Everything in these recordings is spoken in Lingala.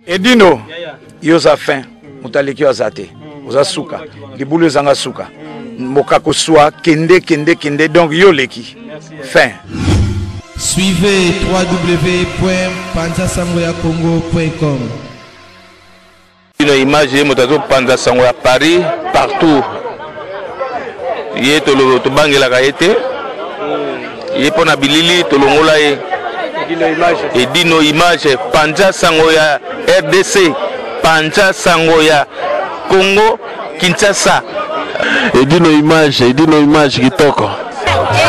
Edino, yo oza fin, moto aleki yo aza te, oza suka, libulu ezanga suka, mboka kosua, kende kende kende, donc yo oleki fin. Suivez www.panzasangoyacongo.com. Bino image ye moto azopanza sango ya Paris partout, ye tobangelaka ye te, ye mpo na bilili tolongola ye. Edino image, panza sango ya RDC, panza sango ya Congo Kinshasa. Edino image, Edino image kitoko.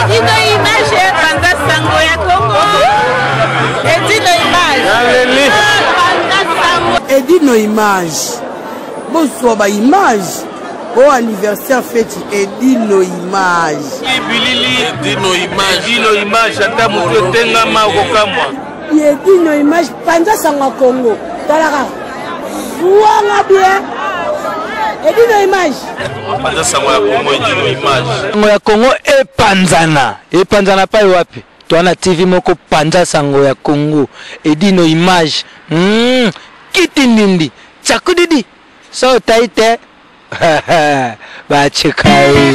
Edino image, panza sango ya Congo. Edino image. Naleli. Panza sango. Edino image. Bozwa ba image. O anniversaire feti Edino image. Bilili Edino image. Edino image ata moto etengama okokamwa. Edino image panza sango ya Congo. Talaka. Suanga bien. Edino image. Panza sango ya Congo Edino image. Sango ya Congo epanzana. Epanzana pai wapi? Toa na TV moko panza sango ya Congo. Edino image. Kiti ndindi. Tsakudidi. So tai te. Bacheka ye.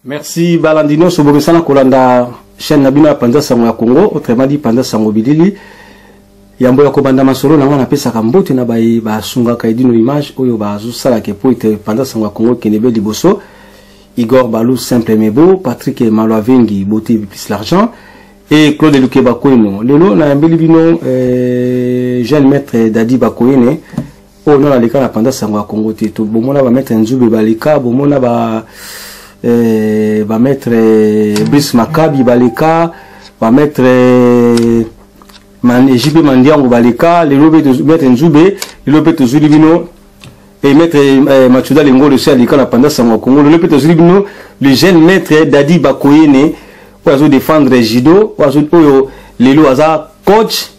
Merci balandi nyonso bomesana kolanda chaîne na bino ya Panza Sango ya Congo, autrement dit Panza Sango Bilili. Yambo ya kobanda masolo na nga napesaka mbote na baye basungaka Edino Image oyo bazosalaka po ete Panza Sango ya Congo ekende be liboso. Igor Balou Simple Mebo, Patrick Malwavengi Beauté plus l'argent et Claude Luke Bakweno. Lelo nayambeli bino jeune maître Dadi Bakoyene oyo nano aleka na Panza Sango ya Congo te. To bomona ba maître Nzube baleka, bomona ba maître Brice Makabi baleka, ba maître JP Mandiango baleka, lelo pe maître Nzube, lelo pe tozuli bino et maître Matsuda Lengolo aussi aleka na Panza Sango ya Congo, lelo pe tozuli bino le jeune maître Dadi Bakoyene oyo azo défendre judo, oyo lelo aza coach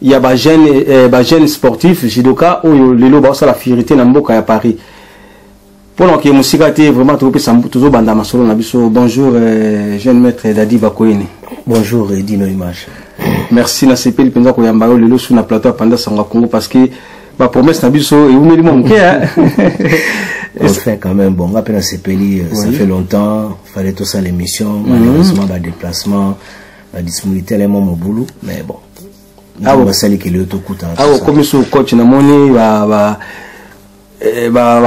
ya ba jeune sportif judoka oyo lelo baosala fierté na mboka ya Paris. Pona ke musika te vraiment topesa tozobanda masolo na biso. Bonjour jeune maître Dadi Bakoyene. Bonjour Edino Image. Merci na sepeli penza koyamba yo lelo sur na plateau ya Panza Sango ya Congo parce que ba promesse na biso eumeli mwa moke, hein. Enfin quand même bon, nga pe na sepeli, ça fait longtemps, fallait tout ça l'émission, malheureusement ba déplacement, ba disponibilité elle est mobulu, mais bon. Ah, bon. Basali ke lelo tokutana Ah, tout ça. okomi so coach na moni ba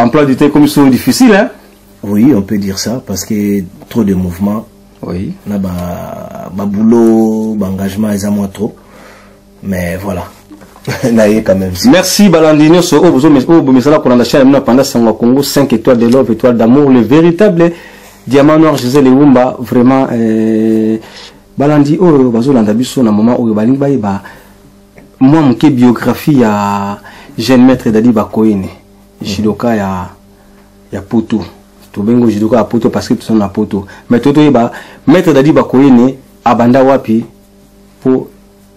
emploi du temps comme so difficile, hein? Oui, on peut dire ça parce que trop de mouvements. Oui. Na ba boulot, ba engagement eza moins trop. Mais voilà. Na ye quand même. Merci Balandi nyonso oyo bozo oyo bomesala kolanda chaîne na Panza Sango ya Congo 5 étoiles de love, étoile d'amour, le véritable diamant noir Gisèle Ewumba vraiment Balandi oyo bazolanda biso na moment oyo balingi bayeba mwa moke biographie ya jeune maître Dadi Bakoyene, judoka ya poto. Tobengo judoka ya poto parce que toza na poto. Mais to toyeba maître Dadi Bakoyene abanda wapi po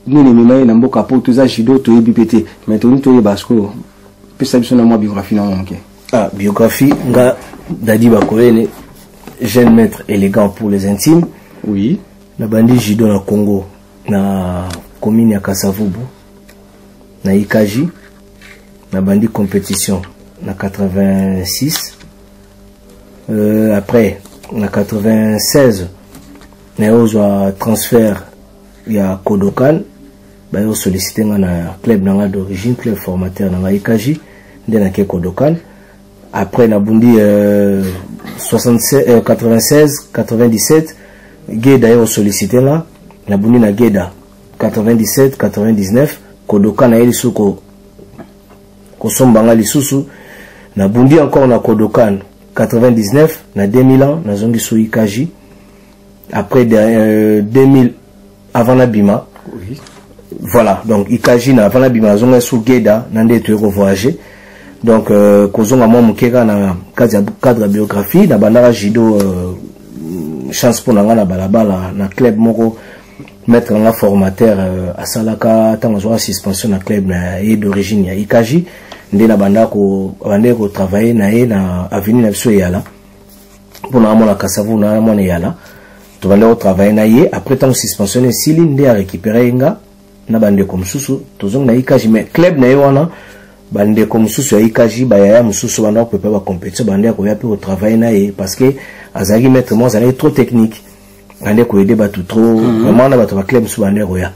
nini emema ye na mboka poto, eza judo toyebi pe te. Mais tolingi toyeba sikoyo, pesa biso na mwa biographie na mwa moke. Ah, biographie nga Dadi Bakoyene, jeune maître élégant pour les intimes. Oui. Na bandi judo na Congo, na commune ya Kasavubu, na Ikaji, na bandi compétition na 86. Après na 96 na yozwa transfert ya Kodokan, ba yo solliciter nga na club na nga d'origine, club formateur na nga Ikaji, nde na ke Kodokan. Après na bundi 96, 97, Gueda yo solliciter nga, na bundi na Gueda 97, 99, Kodokan na ye lisusu kosomba nga lisusu, na bundi encore na Kodokan 99, na 2000 ans, na zongi su Ikaji. Après de 2000, avant na bima. Oui. Voilà, donc Ikaji na avant na bima, na zonga su Gueda, na nde toyeko voyager. Donc kozonga mwa moke kaka na cadre ya, cadre ya biographie, na bandaka judo chance mpo na nga na balabala na club moko, maître nga formateur asalaka ntango azwaka suspension na club na ye d'origine ya Ikaji, nde na banda ko, bande ko travailler na ye na avenue na biso Eyala. Mpo na mona Kasavu na mona Eyala, tobande ko travailler na ye. Après ntango suspension esili, nde a récupérer ye nga Na bandeko mosusu tozongi na IKG, mais club na ye wana, bandeko mosusu ya IKG, bayaya mosusu banda koprépare bacompétition, banda ya koya mpe kotravaille na ye, parce que azalaki maître mo azalaki trop technique, ande koyede bato trop. Vraiment na bato baclub mosusu banda koya.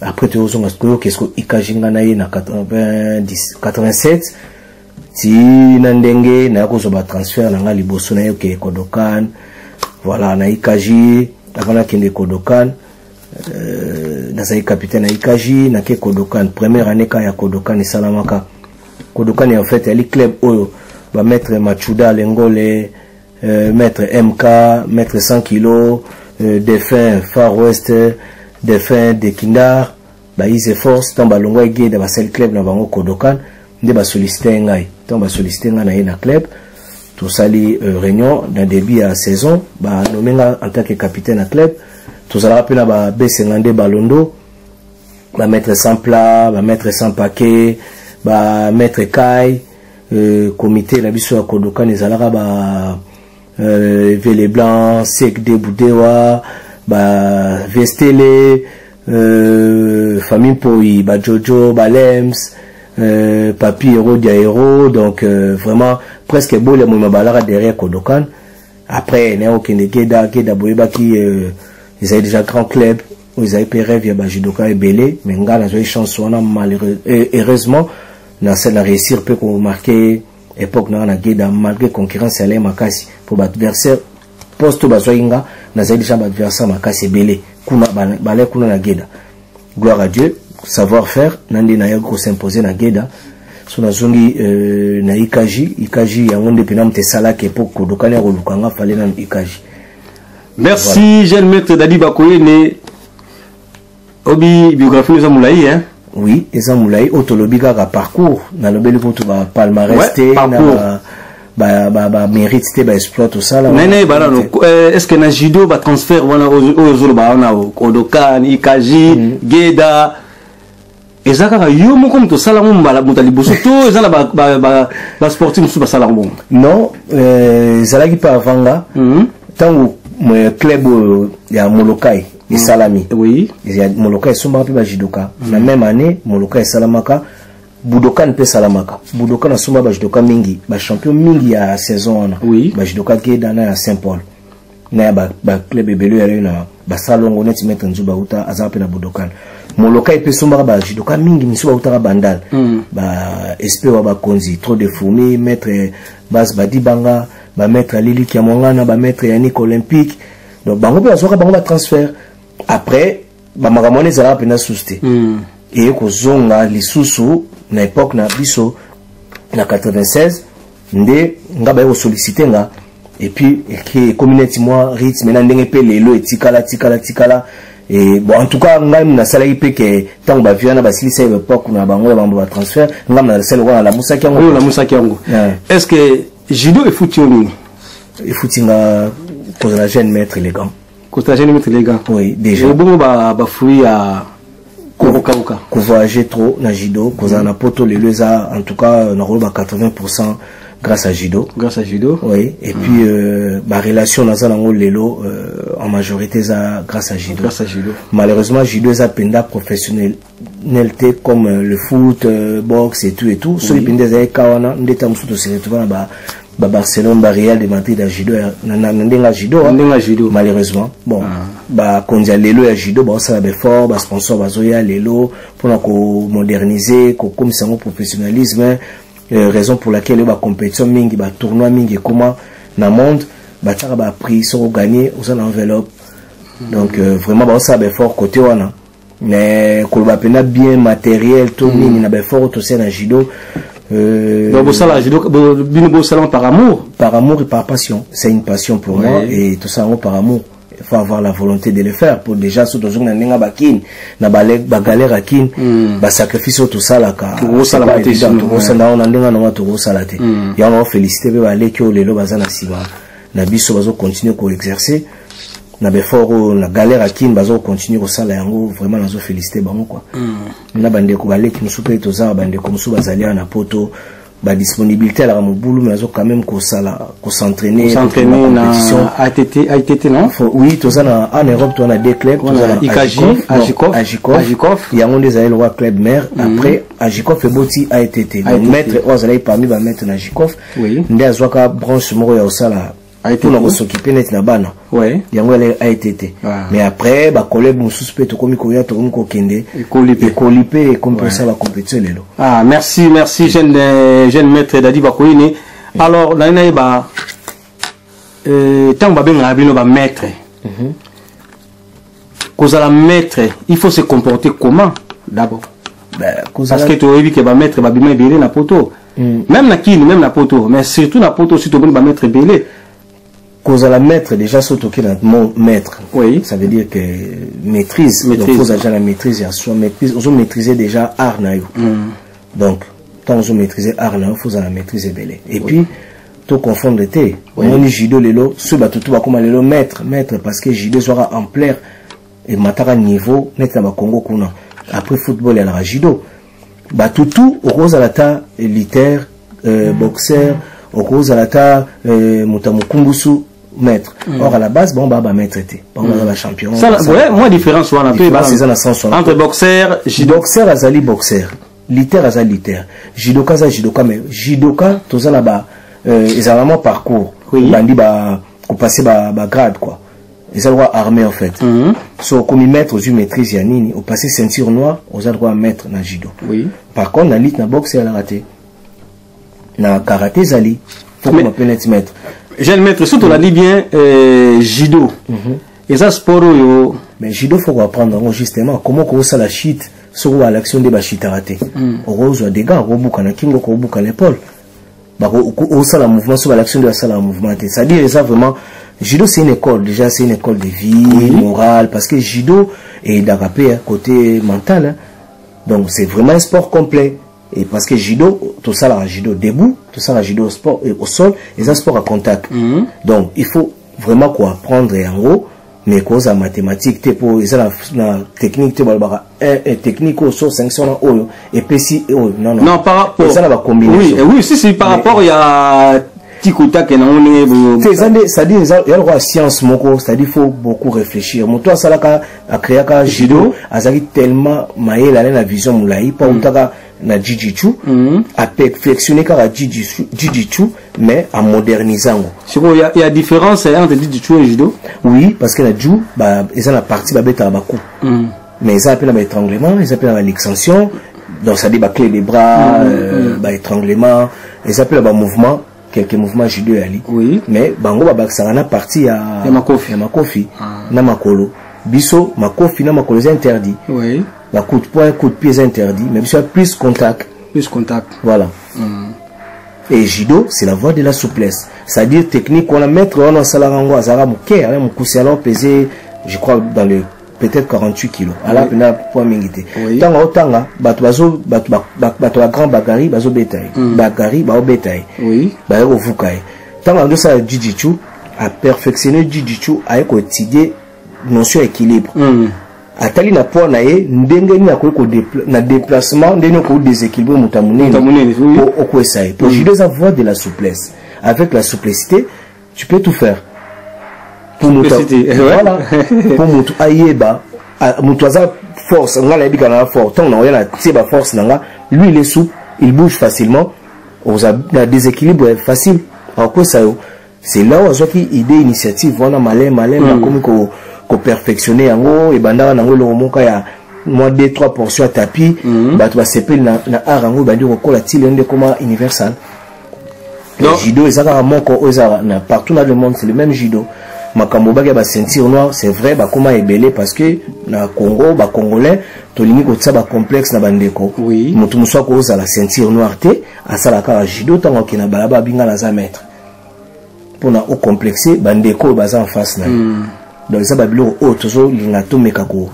Après tozonga sikoyo, kesko IKG, nga na ye na 90, 87 ti na ndenge naya kozwa batransfert na nga liboso na ye okende Kodokan. Voilà, na IKG, avant nakende Kodokan, nazali capitaine na IKG. Nake Kodokan, première année ka ya Kodokan esalamaka. Kodokan en fait yali club oyo bamaître Machuda Lengole, maître MK, maître 100 kilo, défunt Far West, défunt de Kindar, baise force. Ntango balongwa Egeda, basali club na bango Kodokan, nde basollicite ngai. Ntango basollicite ngai, na ye na club, tosali réunion na début ya saison, banome nga en tant que capitaine na club. Tozalaka mpe na babesenga nde balondo, bamaître sans plat, bamaître sans paquet, bamaître kai. Comité na biso ya Kodokan ezalaka ba Vele Blanc, Sek de Budewa, ba Vestele, famille Mpoi, bajojo, balems, Papi Hero, Diaero. Donc vraiment presque bolia moyima balaka derrière Kodokan. Après naye okende Geda. Geda boyebaki, ezali déjà grand club oyo ezali mpe rêve ya bajudoka ebele, mais nga nazwaki chance wana, malheureux, heureusement na réussir mpe komarquer époque nanga na Geda, malgré concurrence yalai makasi mpo baadversaire poste oyo bazwaki nga, nazali déjà baadversaire makasi ebele kuna balai kuna na Geda. Gloire à Dieu, savoir faire na nde nayaki kosimpose na Geda. So nazongi na IKG. IKG yango nde mpena moto esalaki epo Kodokani ya koluka nga, fale nanu IKG. Merci, voilà. Jeune maître Dadi Bakoyene, obi biographie eza molai, hein? Oui, eza molai. Oyo tolobi kaka parcours, nalobeli kutu bapalmarès te, bamérite te, baexploit tosala. Nene banano, est ce que na judo batransfert wana oyo ozoloba wana, Kodokan, IKG, Geda, eza kaka yo moko moto osala yango mbala moto ya liboso, to eza na basportif mosusu basala yango bongo? Non, ezalaki mpe avant nga. Ntango club oyo ya Molokai esalami, Molokai esombaka mpe bajudoka. Na même année Molokai esalamaka, Budokan mpe esalamaka. Budokan asomba bajudoka mingi, bachampion mingi ya saison wana, bajudoka Geda na ya Saint Paul na ya baclub ebele oyo yalaki na basalongo, neti maître Nzu bauta azaka mpe na Budokan. Molokai mpe esombaka bajudoka mingi misusu bautaka Bandal, ba sp wa bakonzi, trop de fourmi, maître Bas Badibanga, bamaître Aliliki ya Mwangana, bamaître Yannick Olympique. Donc bango mpe bazwaka bango batransfert. Après bamakambo wana ezalaka mpenza susu te. Eye kozonga lisusu na époque na biso na 96, nde nga baye kosollicite nga, et puis ekomi neti mwa rythme na ndenge mpe lelo etikala tikala tikala. Et bon, en tout cas ngai nasalaki mpe ke ntango bavie wana basilisa ye époque na bango ya bango batransfert, ngai nasali lokola nalamusaki yango. Oyo olamusaki yango. Est ce que judo efuti yo nini? Efuti nga kozala jeune maître élégant. Kozala jeune maître élégant. Oui, déjà. Ebongo bafruit ya kokauka? Kovoyager trop na judo, kozala na poto lelo eza en tout cas nakoloba 80 grâce à judo. Grâce à judo. Oui, et puis barelation naza nango lelo, en majorité eza grâce à judo. Grâce à judo. Malheureusement judo eza mpenza professionnel te comme le foot, boxe et tout et tout. Soki mpenza ezali ka wana nde ta mosusu tose retrouve na ba ba Barcelone, ba Real de Madrid ya judo, na ndenge ya judo. Ndenge ya judo. Malheureusement, bon, bakonzi ya lelo ya judo baosala baeffort, basponsor bazoya lelo mpona komoderniser, kokomisa yango professionnalisme, raison pour laquelle oyo bacompétition mingi, batournoi mingi ekoma na monde, batiaka baprix, soki ogagné oza na enveloppe. Donc vraiment baosala baeffort côté wana, mais koloba mpena bien matériel to nini na baeffort oyo tosala na judo. Donc bosala judo, bino bosala par amour. Par amour et par passion. C'est une passion pour moi et tout ça par amour. Il faut avoir la volonté de le faire pour déjà surtout na ndenge bakini na bagalère akini, basacrifice oyo tosalaka. Tokosala te. Tokosala na ndenge nango, tokosala te. Yango na félicité mpe baleki oyo lelo baza na nsima na biso, bazocontinue koexercer na baeffort oyo na galère akini, bazocontinue kosala yango. Vraiment nazofélicité bango quoi. Na bandeko baleki mosusu mpe toza, bandeko mosusu bazali awa na poto. Badisponibilité alaka mobulu, mais azo quand même kosala, kos'entraîner. S'entraîner na ATT, ITT, non? Oui, toza na, en Europe toza na deux clubs. Toza na IKJ, Ajikov. Ajikov, yango nde ezali lokwa club mère. Après Ajikov eboti AETT. Donc maître oyo azalaki parmi bamaître na Ajikov nde azwaka branche moko ya kosala mpona kosokipe neti na bana. Yango ele AETT. Mais après bacollègue mosusu mpe tokomi koya, tokomi kokende. Ekoli mpe. Ekoli mpe, ekomi mpe kosala bacompétition lelo. Ah, merci, merci, jeune maître Dadi Bakoyini. Alors, nani nayeba, ntango babengaka bino bamaître, kozala maître, il faut se comporter comment d'abord? Parce que toyebi ke bamaître babima ebele na poto, même na Kini, même na poto, mais surtout na poto aussi tomoni bamaître ebele. Kozala maître déjà, so toke na mot maître, ça veut dire que maîtrise. Maîtrise. Donc faut déjà la maîtrise ya soi, maîtrise, ozo maîtriser déjà art na yo. Donc ntango ozo maîtriser art na yo, faut ozala maîtrise ebele. Et puis to confondre te. Omoni judo lelo, so bato to bakóma lelo maître, maître, parce que judo ezwaka ampleur, emataka niveau neti na Bakongo kuna. Après football elaka judo. Bato tu okozala ta lutteur, boxeur, okozala ta moto ya mokumbusu maître. Or à la base, bango baa bamaître te, bango baza bachampion. Ça, ouais, moi différence wana. Différence eza na sens wana. Entre boxeur, judo. Boxeur azali boxeur, lutteur aza lutteur, judoka aza judoka. Mais judoka toza na ba ezala mwa parcours. Bandi ba kopasser ba grade quoi. Eza lokwa armée en fait. So okomi maître, ozwi maîtrise ya nini, opasse ceinture noire, oza lokwa maître na judo. Par contre na lutte, na boxe ezalaka te, na karaté ezali, faut koma mpe neti maître. Jeune maître, soki tolandi bien, judo eza sport oyo Mais judo, faut koapprendre yango justement. Comment okosala chute soki balakisi yo nde bachutaka te? Okozwa dégâts, okobuka na kingo, okobuka na épaule. Osala mouvement so balakisi yo nde basalaka mouvement te. C'est-à-dire eza vraiment, judo c'est une école déjà, c'est une école de vie morale, parce que judo eyedaka mpe, hein, côté mental, hein. Donc c'est vraiment un sport complet. Et parce que judo, tosalaka judo debout, tosalaka judo au sport au sol, eza sport à contact. Donc il faut vraiment koapprendre yango, mais kozala mathématique te, mpo eza na technique te. Balobaka technique oyo so 500 na oyo epesi oyo, non, non. Non, par rapport Eza na bacombinaison. Oui, oui, si, si, par rapport ya tikotake nango ndenge Te, eza nde, c'est-à-dire eza ya lokola science moko, c'est-à-dire faut beaucoup réfléchir. Moto asalaka, akreaka judo, azalaki tellement mayele, ale na vision molai, mpo autaka na jiu-jitsu, aperfectionne kaka jiu-jitsu, mais amodernise yango. Sikoyo ya différence entre jiu-jitsu et judo? Oui, parce que na ju ba, eza na partie babetaka bacoup, mais eza mpe na baétranglement, eza mpe na baluxation. Donc c'est-à-dire baclé des bras, baétranglement, eza mpe na bamouvement, quelques mouvements judo eyali. Mais bango babakisaka na partie ya Ya makofi. Ya makofi na makolo. Biso makofi na makolo eza interdit. Ba coup de poing, coup de pied eza interdit, mais biso ya plus contact. Plus contact. Voilà. Et judo, c'est la voie de la souplesse, c'est-à-dire technique wana, maître wana asalaka yango, azalaka moke, ala mokusi, alors pesé, je crois, dans le peut-être 48 kilos, ala mpena poids mingi te. Ntango aotanga bato, bazo bato ya grand bagari bazobeta ye, bagari baobeta ye, baye kovuka ye. Ntango azosala jiu-jitsu, aperfectionne jiu-jitsu, aye koétudie notion ya équilibre. Atali na poids na ye ndenge nini akoki na déplacement, ndenge nini okoki déséquilibre moto ya Moto ya monene, oui. po okwesa ye. Po judo eza voie de la souplesse. Avec la souplicité, tu peux tout faire. Po moto Souplicité, ouais. Voilà, po moto ayeba, moto aza force, nga nayebi kaka na fort, ntango naoya na tie baforce na nga, lui il est souple, il bouge facilement, oza na déséquilibre facile, akokwesa yo. C'est là où azwaki idée, initiative wana, malin malin akomi koperfectionne yango. Ebandaka nango eloko moko ya mwa deux trois portions ya tapis. Bato basepeli na art yango, ebandi kokola ti lelo nde ekoma universal. Judo eza kaka moko oyo eza na partout dans le monde, c'est le même judo. Makambo obaki ya baceinture noire, c'est vrai, bakoma ebele parce que na Congo, bacongolais tolingi kotia bacomplexe na bandeko. Moto mosusu akozala ceinture noire te, asala kaka judo, ntango akende na balaba, abinga naza maître, mpona ocomplexe bandeko oyo baza en face na ye. Donc eza babiloko oyo tozolinga tomeka ko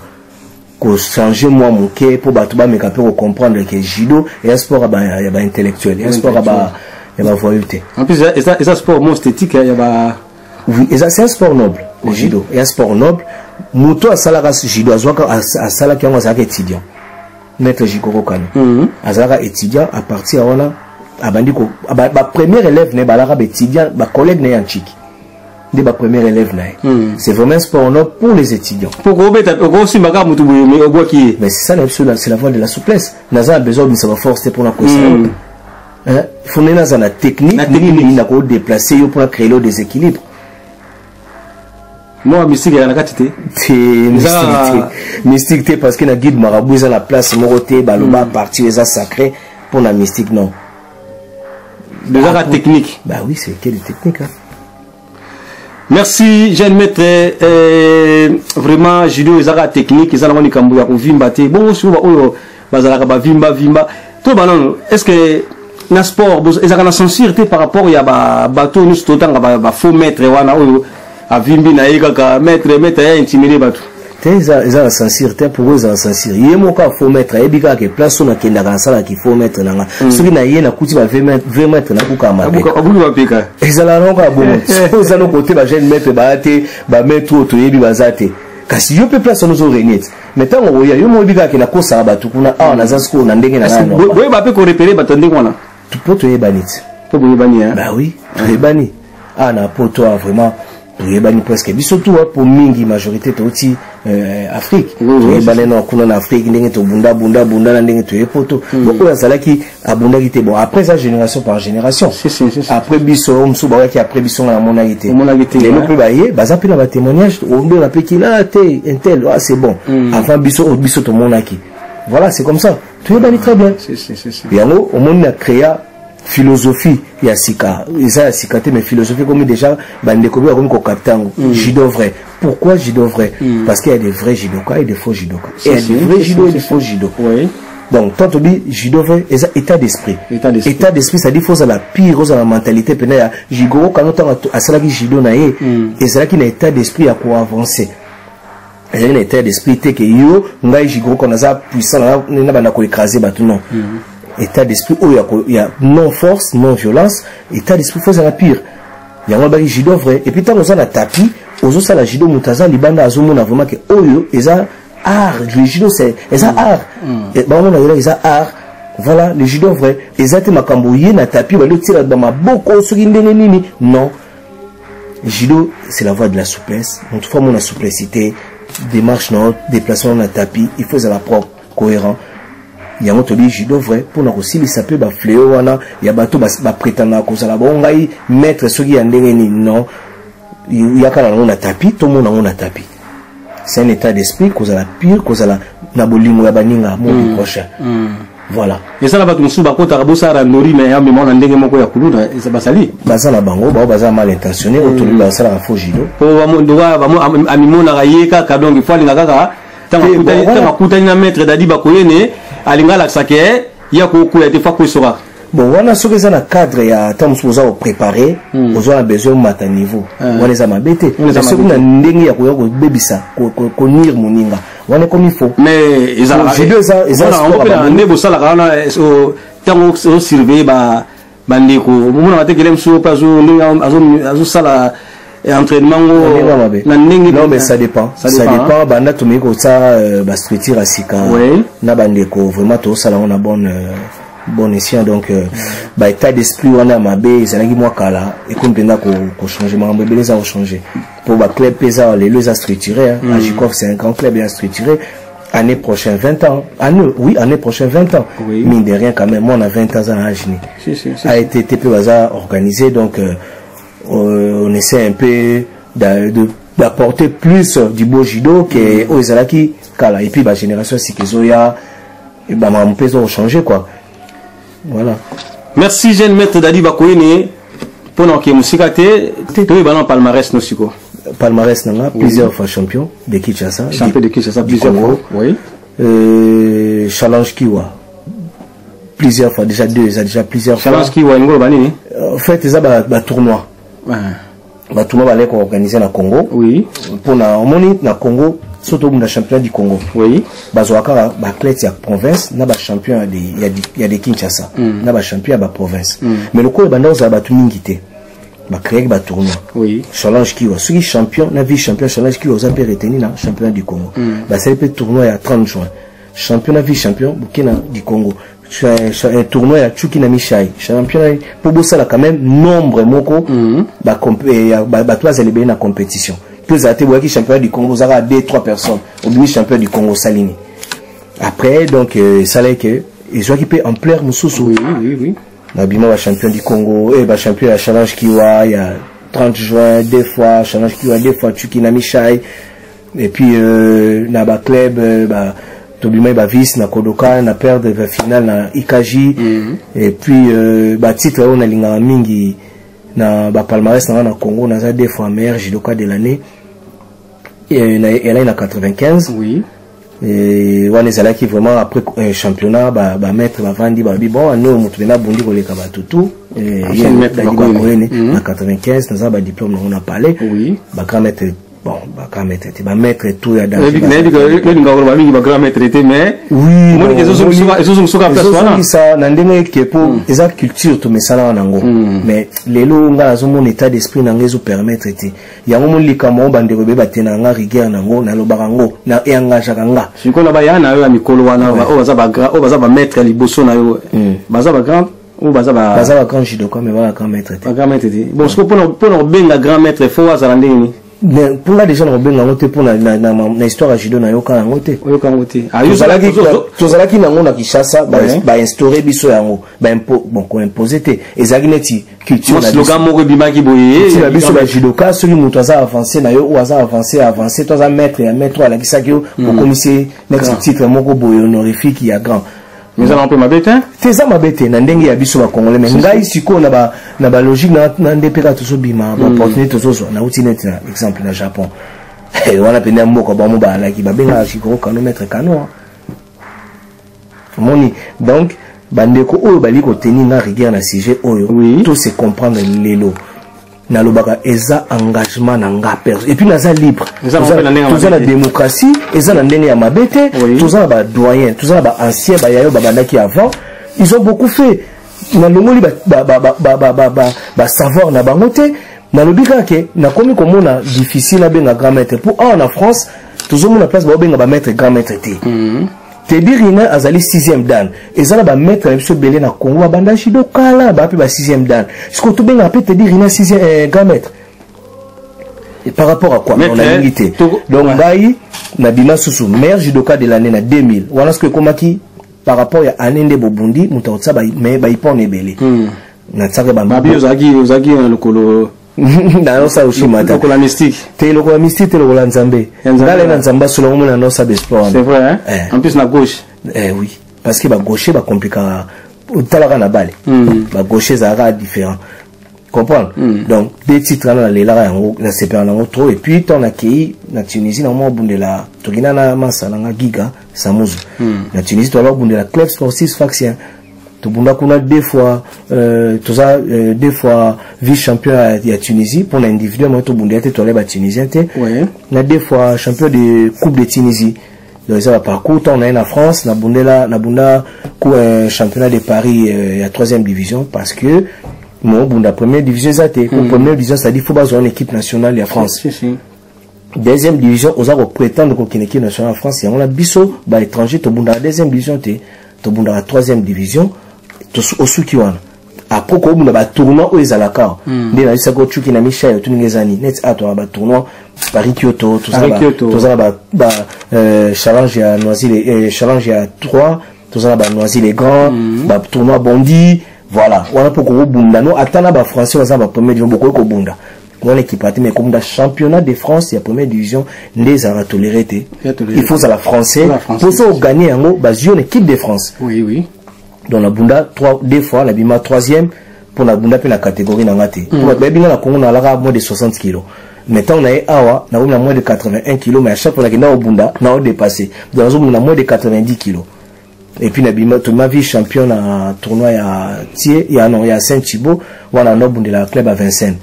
kochange mwa moke, mpo bato bameka mpe kocomprendre ke judo eya sport ya baintellectuel, eya sport ya bavoyou te. En plus eza sport mo esthétique ya ba Oui, eza, c'est un sport noble, le judo eya sport noble. Moto asalaka judo, azwaka, asalaki yango, azalaka étudiant. Maître Jigoro Kano azalaka étudiant. À partir ya wana Abandi ko ba, ba premier élève na ye balaka ba étudiant, ba collègue na ye ya Ntchiki. Nde ba premier élève na ye. C'est vraiment un sport noble pour les étudiants. Po kobeta okosimba kaka motu boye mais obwaki ye. Mais c'est ça na biso, c'est la voie de la souplesse. Naza na besoin obimisa ba force te mpona kosa yo. Hein? Faut nde naza na technique Na technique. nini na kodéplacer yo mpona créer le déséquilibre. Mwa mystique eza na kati te. Te, mystique te, mystique te, parce que na guide marabout eza na place moko te baloba partie eza sacré pour na mystique, non. Eza kaka technique. Bah oui, c'est quelle technique, hein? Merci jeune maître. Vraiment judo ezaka technique, eza nango likambo ya kovimba te. Bongo sikoyo oyo bazalaka bavimba vimba to banono, est ce que na sport ezalaka na censure te par rapport ya bato nyonso totanga ba faux maître wana oyo avimbi na ye kaka maître, maître ya intimide bato? Te, eza na censure te. Pourquoi eza na censure? Ye moko a faux maître ayebi kaka ke place oyo nakendaka nasalaka faux maître na nga, soki na ye nakuti ba 20 maître, nakukaka mapeka. Abuki mapeka. Ezalaka nango kaka bongo. Soki oza no kote bajeune maître baya te, bamaître oyo toyebi baza te, kasi yo mpe place wana ozorenie te. Mais ntango okoya, yo moko oyebi kaka ke nakosaka bato kuna awa, naza sikoyo na ndenge na ngai normal. Boyeba mpe korepérer bato ya ndenge wana? Mpo toyebani ti. Mpo boyebani, hein? Bah oui, toyebani awa na poto awa, vraiment toyebani presque biso tu po mingi majorité touti Afrique. Toyebani na kuna na Afrique ndenge tobunda bunda bunda na ndenge toye poto. Bon, oyo azalaki abundaki te. Bon, après ça, génération par génération. Si, si, si, si. Après biso, oyo mosusu bayaki après biso, nga namonaki te. Omonaki te, lelo hein. mpe baye baza mpe na batémoignage ombela mpe kila te intel, ah, c'est bon, avant biso oyo biso tomonaki. Voilà, c'est comme ça, toyebani très bien. Si, si, si, si. Yango omoni na créa philosophie ya sika, eza ya sika te, mais philosophie komi déjà, bandeko mpe bakomi kokapta yango. Judo vrai. Pourquoi judo vrai? Parce qu'il y a des vrais judokas et des faux judokas. Et il y a Si, des si, vrais si, judo si, et des si. faux judo. Donc tant tobi judo vrai, eza état d'esprit. État d'esprit. État d'esprit, c'est à dire faut ozala pire, ozala mentalité pene ya Jigoro Kano. Ntango asalaki judo na ye, ezalaki na état d'esprit ya koavancer. Ezalaki na état d'esprit te ke yo ngai Jigoro Kano aza puissant na banda koécraser bato, non. État d'esprit oyo ya non force, non violence, état d'esprit faut ezala pire. Yango alobaki judo vrai. Et puis ntango oza na tapis ozosala judo, moto aza libanda azomona vraiment ke oyo eza art. Le judo, c'est eza art. Bamona yela eza art. Voilà le judo vrai. Eza te makambo ye na tapis bali otiela bamaboko soki ndenge nini, non. Judo, c'est la voie de la souplesse. Moto faut amona souplicité, démarche na yo, déplacement na tapis, il faut ezala propre, cohérent. Yango tobi judo vrai mpona kosilisa mpe bafléau wana ya bato baprétendaka kozala bango ngai maître soki ya ndenge nini. Non, yaka na yango na tapis, tomona yango na tapis. C'est un état d'esprit, kozala pire, kozala na bolingo ya baninga mo prochain. Voilà. Eza na bato mosusu bakotaka bosala randori mais amema na ndenge moko ya kuluna, eza basali. Baza na bango bao baza mal intentionné, oyo tolobi basalaka faux judo. Po amimonaka ye kaka, donc il faut alinga kaka ntango Te, bon, voilà. ntango akutani na maître Dadi Bakoyene, alinga alakisaka ye ya kokwea te, fa kweso kaka. Bon, wana soki eza na cadre ya ntango mosusu oza koprépare, oza na besoin omata niveau, wana eza mabe te. Wana eza Mais soki mabe na te. ndenge ya koya kobebisa, konuire moninga, wana ekomi faux. Mais ezalaka Judo eza Wana sport yango mpe ya na bango. nde bosalaka wana, ntango osurveille bandeko, omonaka te kele mosusu mpe ndenge azosala entraînement Na ndenge ya ngo mabe. na ndenge? Non, mais ça dépend. Ça Ça dépend, dépend. Banda tomeki kotia bastructure ya sika na bandeko, vraiment tozosala yango na bonne bon escient. Donc baétat d'esprit wana ya mabe ezalaki mwa kala, ekomi mpenza kochange. Makambo ebele eza kochange po baclub mpe eza lelo eza structuré, hein. Agicov, c'est un grand club bien structuré. Année prochaine 20 ans, année, oui, année prochaine 20 ans. Mine de rien quand même, moi on a 20 ans aza na âge ni. Si, si, si. AETT mpe baza organisé, donc on essaie un peu d'apporter plus du beau judo que oyo ezalaki kala. Et puis bagénération sika ezoya, bamakambo mpe ezokochanger, quoi. Voilà. Merci jeune maître Dadi Bakoyene. Mpona okee mosika te, toyeba na palmarès no siko. Palmarès nanga, plusieurs fois champion de Kinshasa. Champion de Kinshasa du plusieurs Congo. fois, oui. Challenge Kiwa plusieurs fois, déjà deux, eza déjà plusieurs Challenge fois. Kiwa elingi oloba nini? En fait, eza batournoi, batournoi baleki koorganize na Congo. Mpona omoni na Congo, so tobunda championnat du Congo, bazwaka kaka baathlète ya province na bachampion ya de Kinshasa na bachampion ya baprovince. Mais lokola ebanda kozala bato mingi te, bacréaki batournoi Challenge Kiwa. Soki champion na vice champion Challenge Kiwa, oza mpe retenu na championnat du Congo. Basali mpe tournoi ya 30 juin, champion na vice champion boke na du Congo. Tournoi ya Chuki na Mishai, championnat, mpo bosala quand même nombre moko bato bazala ebele na compétition, mpo ezala te boyaki championnat du Congo, ozalaka 2 3 personnes, obimi champion du Congo, osali nini après? Donc esalaki ke ezwaki mpe ampleur mosusu. Oui, oui, oui. Nabima bachampion du Congo e bachampion ya Challenge Kiwa ya 30 juin deux fois, Challenge Kiwa deux fois, Chuki na Mishai, et puis na baclub tobimai bavice na Kodoka, na perdre finale na Ikaji. Et puis batitre oyo nalingaka mingi na bapalmarès na nga na Congo, naza deux fois meilleur judoka de l'année, elai na 95. Et wana ezalaki vraiment après championnat, bamaître bavandi, balobi: bon, ane oyo moto mpena abundi koleka bato tu. Ancien maître Dadi Bakoyene. Bakoyene. Na 95 naza badiplôme nango na palais. Bagrand maître, bon, bagrand maître te, bamaître tout ya nayebi nayebi koloba mingi bagrand maître te, mais oui. Omoni ezozongisuka place wana. Ezozongisa na ndenge eke mpo eza culture tomesalaka nango, mais lelo nga nazomona état d'esprit na nga ezopermettre te. Yango moni likambo yango, bandeko ebeye batena nga rigueur nango, nalobaka yango na engageaka nga. Sikoyo na baya na yo ya mikolo wana, oyo baza bagrand, oyo baza bamaître ya liboso na yo, baza bagrand oyo baza baza bagrand judoka, mais baza grand maître te. Bagrand maître te. Bon, sikoyo mpona kobenga grand maître, faut azala ndenge nini? Mais mpona déjà na kobenga yango te, mpo na histoire ya judo nayoka yango te. Oyoka yango te. Ah, yo Tozalaki nango na Kinshasa, bainstaure biso yango, bon, koimpose te, ezalaki neti culture Mwa na biso. Slogan moko ebimaki boye. Culture na biso bajudoka, soki moto aza avancé na yo, oyo aza avancé, avancé to aza maître ya maître oyo alakisaki yo, okomisi neti Grand. titre moko boye honorifique ya grand. Mais eza nango mpe mabe te. Te, eza mabe te na ndenge ya biso bacongolais, mais ngai sikoyo na balogique na nde mpe kaka tozobima, baopportunité tozozwa, nauti neti na exemple na Japon. Wana pene ya mboka bango baalaki, babengaka Jigoro Kano maître Kano, hein. Omoni, donc bandeko oyo bali kotenir nga rigueur na sujet oyo, to se comprendre. Lelo nalobaka eza engagement na nga perso, et puis naza libre. Eza na mpe na ndenge ya Toza na mabe te. démocratie, eza na ndenge ya mabe te. Toza na badoyen, toza na baancien, bayayo babandaki avant, ils ont beaucoup fait. Nalongoli basavoir na bango te. Nalobi kaka ke nakomi komona difficile abenga grand maître, po awa na France tozomona place baobenga bamaître grand maître te. Teddy Riner azali 6e dan. Eza na bamaître na biso ebele na Congo babanda judo kala, baa mpe ba 6e dan. Sikoyo tobengaka mpe Teddy Riner 6e grand maître. Et par rapport à quoi? Maître, On alingi te. Donc ngai nabima susu meilleur judoka de l'année na 2000 wana. Soki ekomaki par rapport ya année nde bobundi, moto akotia mais baipone ebele natiaka. Babi ozalaki na lokolo Nayosa oshimata. Lokola mystique. Te, lokola mystique te, lokola Nzambe. Ya Nzambe. Ngai na Nzambe asola ngo, mona naosa basport wana. C'est vrai, hein? Eh. En plus na gauche. Eh oui, parce que bagaucher bakomplikaka, otalaka na bale, bagaucher ezalaka différent, comprendre. Donc deux titres wana nalelaka yango, nasepelaka nango trop. Et puis ntango nakei na Tunisie, na mwa obundela, tokenda na masa nanga Giga Samuzu na Tunisie, toala obundela Club Sportif Sfaxien, tobunda kuna deux fois, toza deux fois vice champion ya Tunisie mpona individuel moye tobundela te, toala batunisien te, na deux fois champion de Coupe de Tunisie. Donc eza baparcours. Ntango naye na France, nabundela, nabunda championnat de Paris ya troisième division, parce que mo obunda première division eza te. Po première division, c'est-à-dire faut bazwa une équipe nationale ya France. Si, si. Deuxième division, oza koprétendre kokende équipe nationale ya France. Yango na biso baétranger tobundaka deuxième division te, tobundaka troisième division. Osuki wana. Après kobunda batournoi oyo ezalaka nde nayebisaki ocuki na Michel, otuninga eza nini neti a toza na batournoi Paris Kyoto, toza na Paris Kyoto. Toza na ba challenge ya Noisy, challenge ya 3, toza na ba Noisy les Grands, batournoi Bondi. Voilà, wana mpo kokobunda no ata na bafrançais baza na bapremière division, bokoki kobunda wana équipe te. Mais kobunda championnat de France ya première division nde ezalaka toléré te. Ya toléré. Il faut ozala français. Ozala français. Mpo so oganye yango, bazwi yo na équipe de France. Oui, oui. Donc nabunda trois, deux fois nabima troisième, mpo nabunda mpe na catégorie na nga te. Po bato bayebi nga na Congo nalaka moins de 60 kilos, mais ntango naye awa nakomi na moins de 81 kilos, mais à chaque fois nakenda kobunda naodépasse. Donc nazobunda na moins de 90 kilos. Et puis nabima, tobima vice champion na tournoi ya tie ya non ya Saint Thibault wana, nobundela club à Vincennes.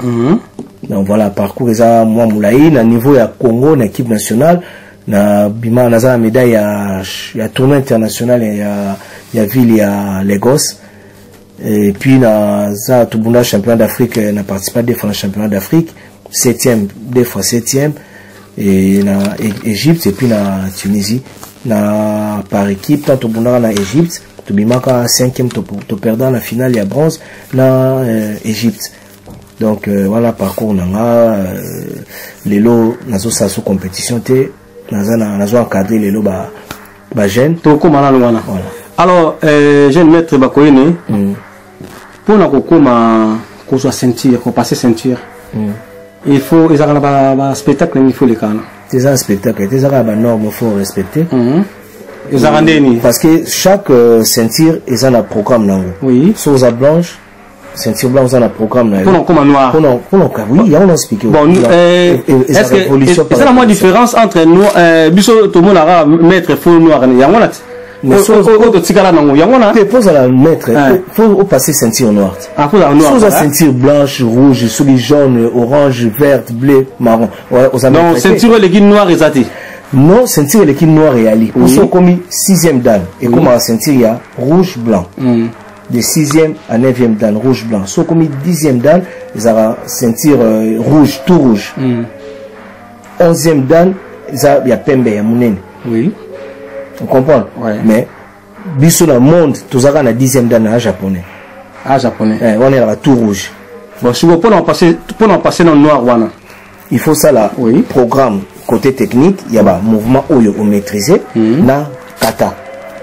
Donc voilà, parcours eza mwa molai. Na niveau ya Congo, na équipe nationale, na bima, naza na médaille ya tournoi international ya ville ya Lagos. Et puis naza tobunda championnat d'Afrique, na participa deux fois na championnat d'Afrique, septième, deux fois septième, et na Égypte et puis na Tunisie. Na par équipe, tant tobundaka na Égypte. Tobimaka 5e, toperda na finale ya bronze na Égypte. Donc wana parcours na nga. Lelo nazosala so compétition te, naza nazo encadre lelo ba bajeune. Tokóma nano wana. Voilà. Alors jeune maître Bakoyene, mpona kokóma kozwa ceinture, kopasser ceinture, il faut ezalaka na baspectacle nini? Il faut lekana? Eza un spectacle te, eza kaka banorme, faut respecter. Ezalaka ndeni? Parce que chaque ceinture eza na programme nango. So oza blanche, ceinture blanche, oza na programme na yo. Mpona kokóma noir. Mpona, oui, yango na expliqué. Bon, est-ce que eza na mwa différence entre nous, biso tomonaka maître fo noir, yango na ti oyo totikala nango, yango na Te, mpo ozala maître, faut opasser ceinture noire. Ah, faut ozala noir. So oza ceinture blanche, rouge, soki jaune, orange, verte, bleu, marron, oza Donc maître te. Ceinture oyo eleki noir eza te? Non, ceinture eleki noir eyali poso okomi sixième dan, ekomaka ceinture ya rouge blanc, de sixième à neuvième dan, rouge blanc. So okomi 10e dan, ezalaka ceinture rouge, tout rouge. 11e dan eza ya pembe ya monene. On comprend? Ouais. Mais biso na monde tozalaka na 10e dan na japonais. Ah, japonais. Wana ezalaka tout rouge. Bon, sikoyo mpona passer na noir wana? Il faut sala programme côté technique ya bamouvement oyo omaîtrise na kata.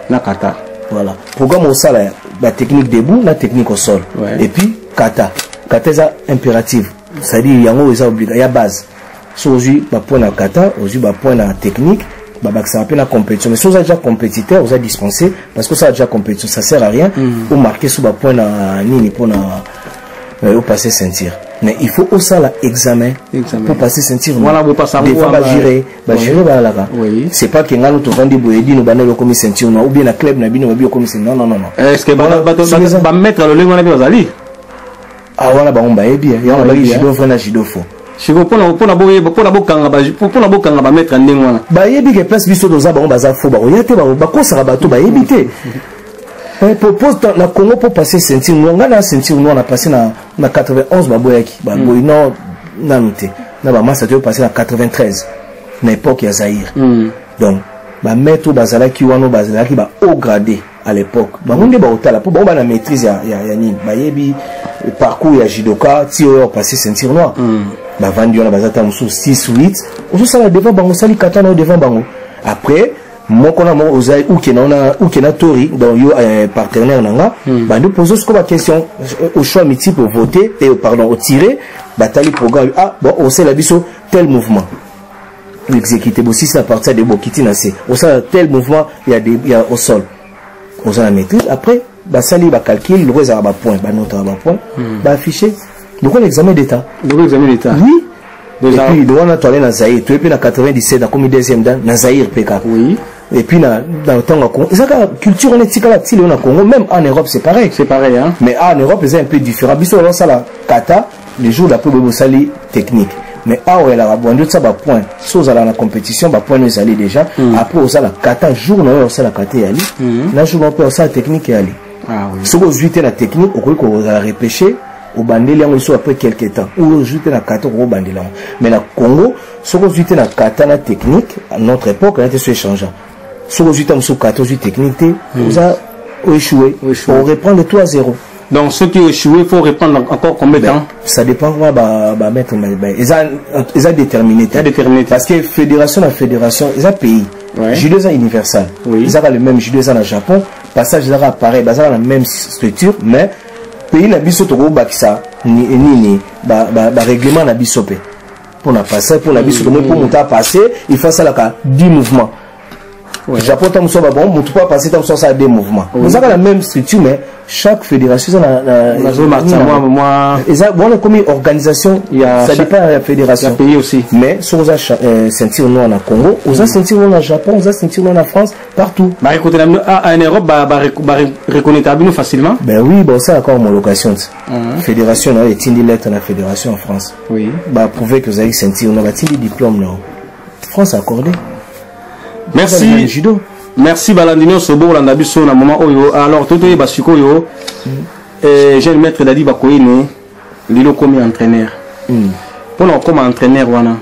Na kata. Voilà, programme osala batechnique debout na technique au sol. Et puis kata, kata eza impérative, c'est-à-dire yango eza obliga ya base. So ozwi bapoint na kata, ozwi bapoint na technique, babakisaka mpe na compétition. Mais so oza déjà compétiteur, oza dispensé, parce que osala déjà compétition, ça sert à rien omarquer so bapoint na nini mpona opasser ceinture. Mais il faut osala examen. Examen. Pour passer ceinture Voilà, bopasa yango devant wana. bajuré, bajuré balalaka. C'est pas ke ngano tovandi boye, dino bandeli okomi ceinture noire, ou bien na club na bino babi okomi ceinture. Non, non, non, non. Est ce que Voilà, soki bamaître ya lolenge wana mpe bazali? Ah, wana bango bayebi, yango Bayebi, baki hein. judo vrai na judo faux. Sikoyo mpona bokanga bamaître ya ndenge wana? Bayebi ke place biso toza, bango baza faux, bakoya te, bakosaka bato, bayebi te. Na Congo, po passer ceinture noire, ngai na ceinture noire na passé na 91, baboyaki, baboyi non, nanu te na bamasa te, passé na 93, na époque ya Zaïre. Donc bamaître oyo bazalaki wana, oyo bazalaki ba haut gradé à l'époque, bango nde baotala mpo bango bana maîtrise ya nini, bayebi parcours ya judoka ti oyo opasser ceinture noire. Bavandi wana, baza ta mosusu 6, 8, ozosala devant bango, osali kata na yo devant bango. Après moko na moko ozali uke na ona, uke na tori, donc yo partenaire na nga, bandi pose siko ba question au choix multiple, voter et pardon, au tiré, batali programme. Ah bon, osala biso tel mouvement, exécuté bosisi na partir de bokiti na se, osala tel mouvement ya au sol, oza na maîtrise. Après basali bacalcul, loko ezalaka bapoint, banotaka bapoint, baaffiche lokola examen d'état. Lokola examen d'état. Oui. Déjà. Et puis wana toale na Zaïre, toye mpe na 97, nakomi deuxième dan na Zaïre mpe kaka. Et puis na ntango ya Congo, eza kaka culture wana etikala ti lelo na Congo. Même en Europe c'est pareil. C'est pareil, hein. Mais en Europe eza un peu différent. Biso bazosala kata, le jour d'après boye bosali technique. Mais awa elaka bwandi otia bapoint, so ozala na compétition, bapoint no ezali déjà. Après osala kata, jour na oyo osala kata eyali, na jour na oyo mpe osala technique eyali. Ah oui. Soki ozwi te na technique, okoki kozala repêché, obandeli yango lisusu après quelque temps, ou ozwi te na kata, okoki obandela yango. Mais na Congo, soki ozwi te na kata na technique, à notre époque na te, so échangeant, soki ozwi te mosusu kata, ozwi technique te, oza oéchoué, oreprendre tout à zéro. Donc ceux qui ont échoué, il faut reprendre encore combien de temps? Ça dépend wa ba maître, eza déterminé te. Eza déterminé te. Parce que fédération na fédération, eza pays. Judo eza universal. Ezaka le même judo eza na Japon, passage ezaka pareil, bazaka na même structure, mais pays na biso tokobakisa nini, barèglement na biso mpe mpona passage, mpona biso tomoni mpo moto apasse, il faut asalaka 10 mouvements. Japon ta mosusu babon, motu mpo apasse ta mosusu asala deux mouvements. Ezaka la même structure, mais chaque fédération eza na Nazomatisa mwa eza wana ekomi organisation. Ça dépend ya fédération. Ya pays aussi. Mais soki oza ceinture noire na Congo, oza ceinture noire na Japon, oza ceinture noire na France, partout. Bareconnaître bino en Europe, bareconnaître bino facilement? Ben oui, bosalaka homologation ti fédération na yo etindi lettre na fédération en France, baprouve que ozalaki ceinture noire, batindi diplôme na yo, France accordé. Merci. Judo. Merci balandi nyonso bolanda biso na moment oyo. Alors totoyeba sikoyo, jeune maître Dadi Bakoyene, lelo okomi entraîneur. Mpona kokóma entraîneur wana,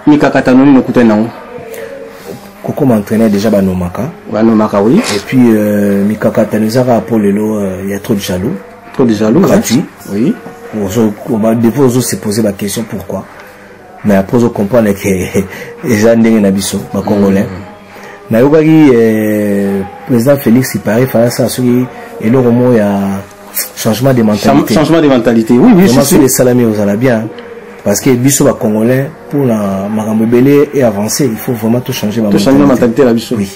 mikakatano nini okutani nango? Kokoma entraîneur déjà banomaka. Banomaka, oui. Et puis mikakatano eza kaka po lelo y a trop de jaloux. Trop de jaloux. Gratuit. Oui. Des fois ozo se poser ba question pourquoi. Mais après ozo comprendre que eza ndenge na biso ba congolais. Nayokaki président Félix Ipare fala asala soki eloko moko ya changement de mentalité. Changement de mentalité. Oui, oui, si, si. Esalami ozala bien. Parce que biso ba congolais pour la makambo ebele et avancer, il faut vraiment tout changer. Tout changer la mentalité la biso. Oui.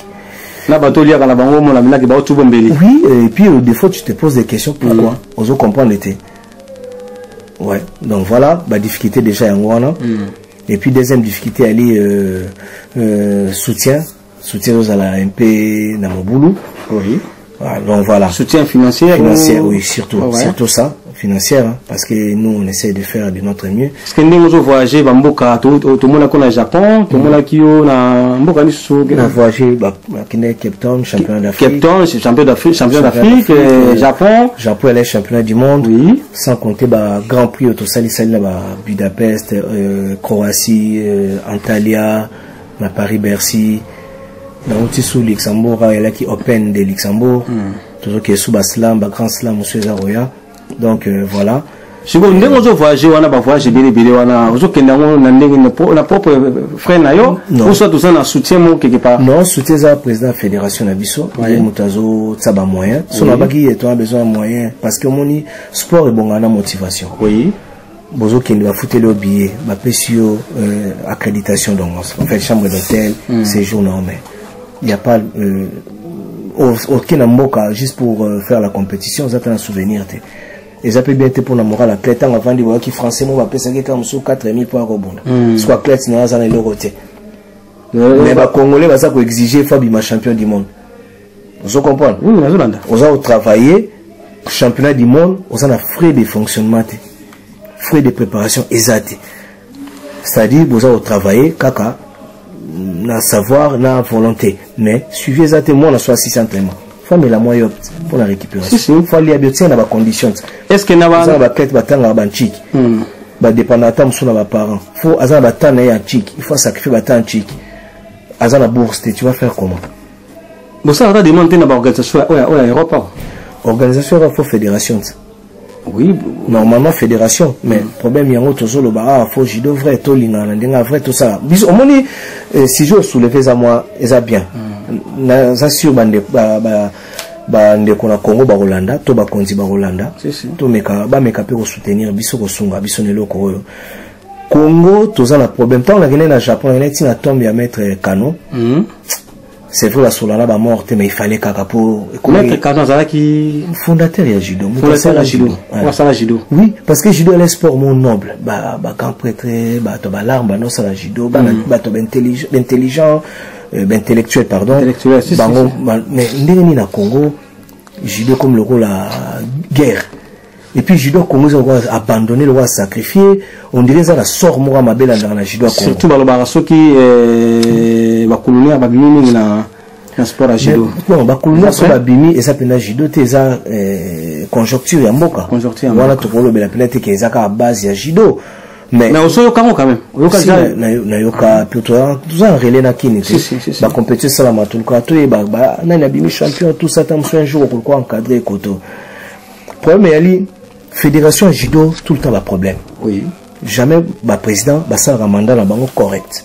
Na bato liaka na bango mona minaki ba tubo mbeli. Oui, et puis des fois tu te poses des questions pourquoi. Ozo comprendre te. Ouais, donc voilà, ba difficulté déjà yango wana. Et puis deuxième difficulté ali soutien, soutien ozala un peu na mobulu. Oui. Ah, donc voilà. Soutien financier. Financier, oui, surtout. Oh, ouais. Surtout ça, financière, hein, parce que nous, on essaie de faire de notre mieux. Parce que nous, nous voyageons, bah, mboka, tout le monde a Japon, tout le monde a qui na mboka ni sous. On a voyagé, bah, Cape Town, championnat d'Afrique. Cape Town, champion d'Afrique, champion d'Afrique, Japon. Japon, elle est championnat du monde. Oui. Sans compter, bah, Grand Prix, Autosali, Sali, bah, Budapest, Croatie, Antalya, na Paris, Bercy. Nauti sous Luxembourg, elaki Open de Luxembourg. Tozoki sous ba slam, ba grand slam mosusu eza roya. Donc voilà. Sikoyo ndenge ozo voyager wana, ba voyage ebele ebele wana, ozokende yango na ndenge na propre frère na yo ou soit oza na soutien moko quelque part? Non, soutien eza président fédération na biso, ye moto azotia ba moyen. So nabaki ye toza besoin ya moyen parce que omoni sport ebongaka na motivation. Oui. Bozokende bafuteli yo billet, bapesi yo accréditation, donc en fait chambre d'hôtel, séjour, non mais il y a pas oke na mboka juste pour faire la compétition, oza ta na souvenir te. Eza mpe bien te mpona moral athlète. Ntango avandi boyaki français mo bapesaki kaka mosusu 4000 mpo akobunda, siko athlète na ye aza na eloko te. Mais bacongolais baza koexige faut abima champion du monde, ozo comprendre? Oui, nazolanda. Oza kotravailler championnat du monde, oza na frais de fonctionnement te, frais de préparation eza te. C'est-à-dire boza kotravailler kaka na savoir na volonté, mais suivi eza te. Mwana so asisi entraînement, faut amela mwa yo mpona récupération, faut alia bio tia na bacondition. Est ce que na aza na baathlète batangaka bantiki, badépendant ata mosusu na baparent, faut aza na batemps na ye ya ntiki, il faut asacrifie batemps ya ntiki, aza na bourse te, tu vas faire comment? Bosalaka demande te na baorganisation oyo ya Europe awa? Organisation oyo faut fédération te. Oui. Normalement fédération, mais problème yango tozoloba, ah, faut judo vrai, tolingana na ndenge vrai, tosala biso. Omoni sujet osoulevé eza mwa eza bien. Naza sur bandeko na Congo bakolanda to bakonzi bakolanda, tomeka bameka mpe kosoutenir biso, kosunga biso na eloko oyo. Congo toza na problème. Ntango nakende na Japon, nakende ntina tombe ya maître Kano. C'est vrai basola na bamort te, mais il fallait kaka po Maître Kano azalaki fondateur ya judo. Fondateur ya judo. Asala judo. Oui, parce que judo ele sport mo noble. Ba grand prêtre, bato balarme banosala judo, bato baintelligent, baintellectuel, pardon, bango. Mais ndenge nini na Congo judo comme lokola guerre? Et puis judo Congo eza lokola abandonné, lokola sacrifié, on dirait eza na sort moko ya mabe elandaka na judo ya Congo. Surtout balobaka soki bacolonel babimi mingi na sport ya judo. Bon, bacolonel so babimi, eza mpena judo te, eza conjoncture ya mboka wana. Tokolobela mpena te ke eza kaka base ya judo. Mais osoyoka yango quand même? Oyoka? Nayoka mpe, toza en relais na kini te. Bacompétition esalama, toluka toyeba nani abimi champion, tout ça. Ta mosu un jour okoluka encadre koto. Problème eyali fédération ya judo, tout le temps baproblème. Jamais baprésident basalaka mandat na bango correct.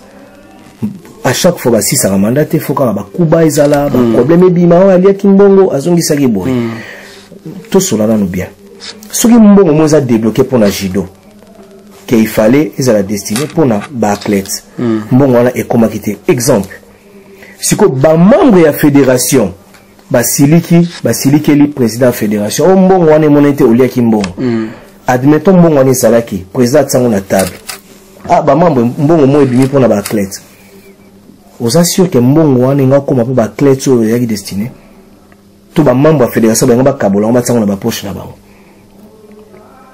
À chaque fois basisaka mandat te, faut kaka bakuba ezala baproblème ebima, oyo aliaki mbongo azongisaki boye. Tosola nanu bien. Soki mbongo mo eza débloqué mpona judo, ke il fallait ezala destiné mpona baathlète, mbongo wana ekomaki te. Exemple, sikoyo bamembre ya fédération basiliki, basilikeli président ya fédération: o mbongo wana emonani te, oliaki mbongo. Admettons mbongo wana ezalaki, président atiango na table, ah, bamembre, mbongo mo ebimi mpona baathlète. Oza sûr ke mbongo wana enga okóma mpo baathlète oyo ezalaki destiné, to bamembre ya fédération bango bakabola yango, batiango na bapoche na bango?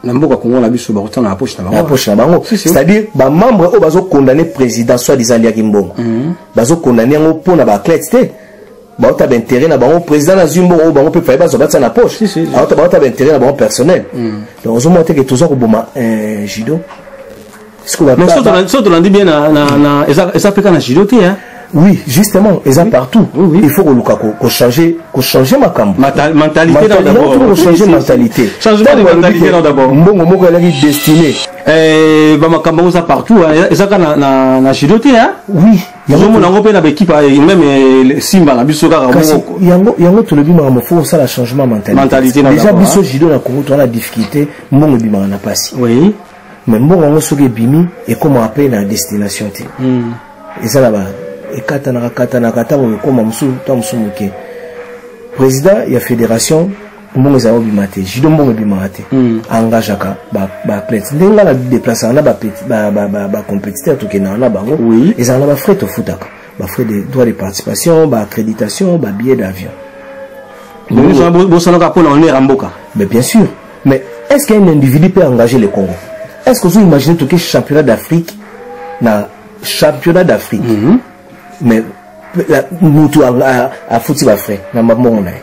Na mboka Kongo na biso, bakotanga na poche na bango. Na poche na bango, c'est-à-dire bamembre oyo bazokondamner président, soit disant aliaki mbongo, bazokondamner yango mpona baathlète te. Baota baintérêt na bango. Président nazwi mbongo oyo, bango mpe faye bazwa, batia na poche. Aota baota baintérêt na bango personnel. Donc ozomona te ke toza koboma judo. Mais so tolandi bien, eza mpe kaka na judo te. Oui, justement, eza partout. Il faut koluka kochanger, kochanger makambo. Mentalité d'abord. Kochanger mentalité. Changement de mentalité d'abord. Mbongo moko elaki destiné. Eh, bamakambo yango eza partout, eza kaka na judo te, hein? Oui. Ozomona yango mpe na baéquipe, même Simba na biso kaka. Moko yango tolobi makambo, faut osala changement mentalité. Mentalité. Déjà biso judo na Congo, toza na difficulté, mbongo ebimaka na pasi. Mais mbongo yango soki ebimi, ekomaka mpe na destination te. Eza na ba ekatanaka katanaka, ntango ekóma mosusu, ntango mosusu moke. Président ya fédération, mbongo ezala obima te. Judo, mbongo ebimaka te. Engageaka baathlète ndenge nga na déplaçaka na bacompétiteur, tokendaka na bango, ezala na bafrais tofutaka, bafrais de droit de participation, baaccréditation, babillet d'avion. Bosalaka mpona honneur ya mboka. Mais bien sûr, mais est ce qu'un individu peut engager le Congo? Est ce que ozo imaginer toke championnat d'Afrique, na championnat d'Afrique, mais mutu afuti bafrais na mabongo na ye?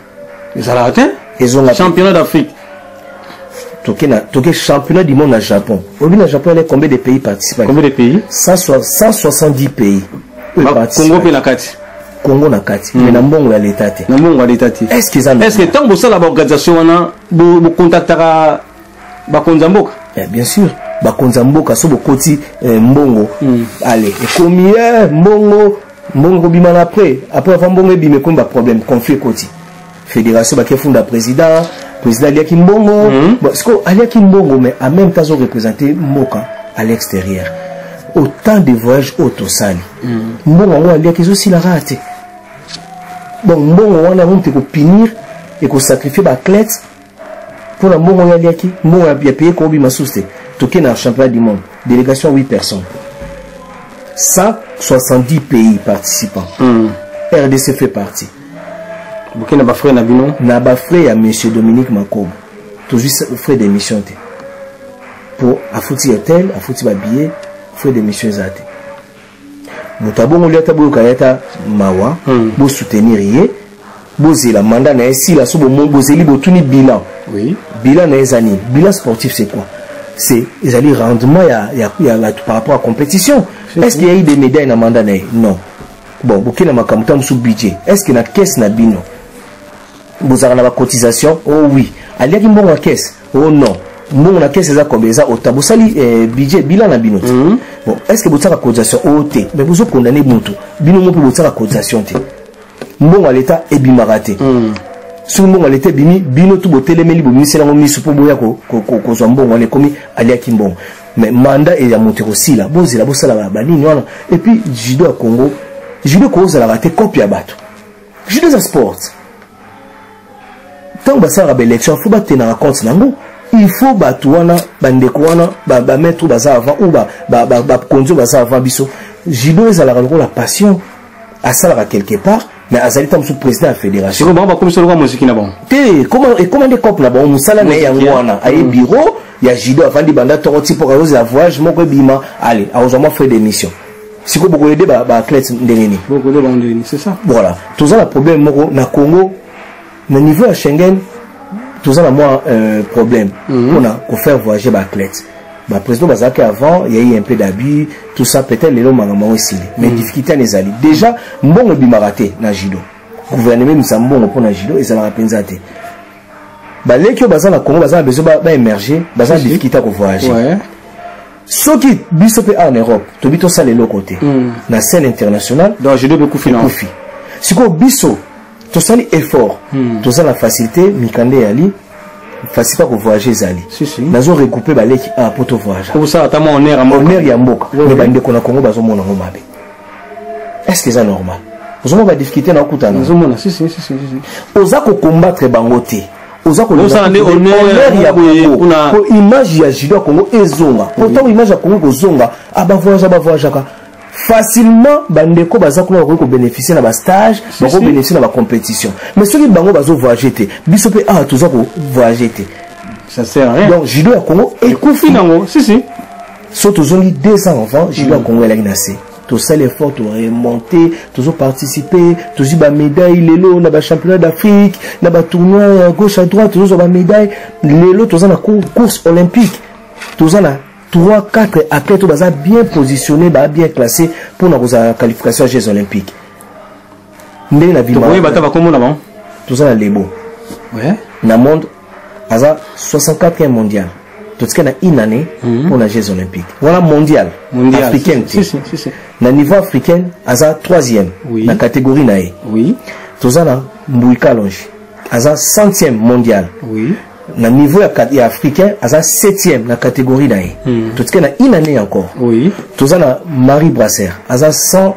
Ezalaka te. Ezonga. Championnat d'Afrique. Toke championnat du monde na Japon. Obi na Japon, ele combien de pays participent? Combien de pays? 170 pays. Congo mpe na kati? Congo na kati, mais na mbongo ya leta te. Na mbongo ya leta te. Est ce que eza est ce que ntango bosala baorganisation wana, bocontactaka bakonzi ya mboka? Bien sûr, bakonzi ya mboka. So bokoti mbongo, ale ekomi mbongo, mbongo ekobima na après, après avant mbongo ebima, ekomi baproblème, conflit ekoti. Fédération bake funda président, président aliaki mbongo. Bon, siko aliaki mbongo, mais en même temps azoreprésente mboka à l'extérieur. Autant de voyage oyo tosali, mbongo yango aliaki ezosilaka te. Donc mbongo wana yango moto ekopunir, ekosacrifie baathlète mpona mbongo oyo aliaki. Mbongo ya paye koobima susu te. Toke na championnat du monde, délégation 8 personnes, 170 pays participants. RDC fait partie. Boke na bafrais na bino? Na bafrais ya monsieur Dominique Makobo. Tozwi frais d'émission te, po afuti hotel, afuti babillet, frais d'émission eza te. Moto abongoli ata boyoka ye ata mawa. Bosoutenir ye, bozela mandat na ye sila. So bozeli, botuni bilan. Bilan na ye eza nini? Bilan sportif, c'est quoi? C'est ezali rendement ya bato par rapport à compétition. Est ce qu'il y a eu des médailles na mandat na ye? Non. Bon, bokei na makambo ta mosusu, budget. Est ce que na caisse na bino bozalaka na bacotisation? Oh oui. Aliaki mbongo ya caisse? Oh non. Mbongo na caisse eza combien? Eza ota bosali budget, bilan na bino te. Bon, est ce que botiaka cotisation? Oh te. Mais bozokondane motu, bino mo mpe botiaka cotisation te. Mbongo ya leta ebimaka te. Soki mbongo ya leta ebimi, bino tu botelemeli, bobimiseli yango miso mpo boya kozwa mbongo wana. Ekomi aliaki mbongo, mais mandat ya moto ekosila. Bozela, bosala banini wana. Et puis judo ya Congo, judo kozalaka te cope ya bato. Judo eza sport. Ntango basalaka baélection, faut batenaka compte nango. Il faut bato wana, bandeko wana, bamaître oyo baza avant ou bakonzi oyo baza avant biso. Judo ezalaka lokola passion, asalaka quelque part, mais azali ta mosusu président ya fédération. Bango bakomisa lokola moziki na bango. Te, ekoma nde cope na bango. Mosala na ye yango wana. Aye bureau ya judo, avandi banda ntongo ti mpoka, azozela voyage moko ebima, ale akozwa mwa frais d'émission. Sikoyo bokoyede baathlète ndenge nini? Bokoyede bango ndenge nini? C'est ça. Voilà, toza na problème moko na Congo. Na niveau ya Schengen, toza na mwa problème mpona kofaire voyager baathlète. Baprésident bazalaki avant, il y a eu un peu d'abus, tout ça. Peut-être lelo makambo yango esili, mais difficulté wana ezali déjà. Mbongo ebimaka te na judo. Gouvernement ebimisa mbongo mpona judo, ezalaka mpenza te. Baleki oyo baza na Congo, baza na besoin baémerger, baza na difficulté ya kovoyage. Soki biso mpe awa na Europe tobi tosala eloko te na scène internationale, donc judo mpe ekufi na ekufi. Sikoyo biso tosali effort, toza na facilité, mikanda eyali, facilité ya kovoyage ezali. Nazo regroupe baleki awa mpo tovoyage. Kosala ata mwa honneur ya mboka. Honneur ya mboka. Mais bandeko na Congo bazomona yango mabe. Est ce que eza normal? Ozomona badifficulté na okutana. Nazomona, si, si, si, si, si. Oza kocombattre bango te, oza Osala nde honneur ya boye Congo kuna po image ya judo ya Congo ezonga. Po ntango image ya Congo ekozonga, bavoyage, bavoyageaka facilement. Bandeko baza kuna bakoki kobénéficie na bastage, bakobénéficie na bacompétition. Mais soki bango bazovoyage te, biso mpe awa toza kovoyage te, ça sert à rien. Donc judo ya Congo ekufi nango, si, si. So tozongi 2 ans avant, judo ya Congo elaki na se. Tosali effort, toremonte, tozoparticipe, tozwi bamédaille lelo na bachampionnat d'Afrique, na batournoi ya gauche à droite, tozozwa bamédaille. Lelo toza na course olympique, toza na 3 4 athlètes oyo baza bien positionné, ba bien classé mpona kozala qualification ya Jeux olympiques. Ndenge na bima, Tokoyeba ata bakombo na bango? Toza na lebo na monde, aza 64e mondial. Totika na une année mpona Jeux olympiques wana mondial. Mondial. Africaine te. Si, si, si, si. Na niveau africaine aza 3e na catégorie na ye. Toza na Mbui Kalonge, aza 100e mondial. Na niveau ya africain aza 7e na catégorie na ye. Totika na une année encore. Toza na Marie Brasser, aza 100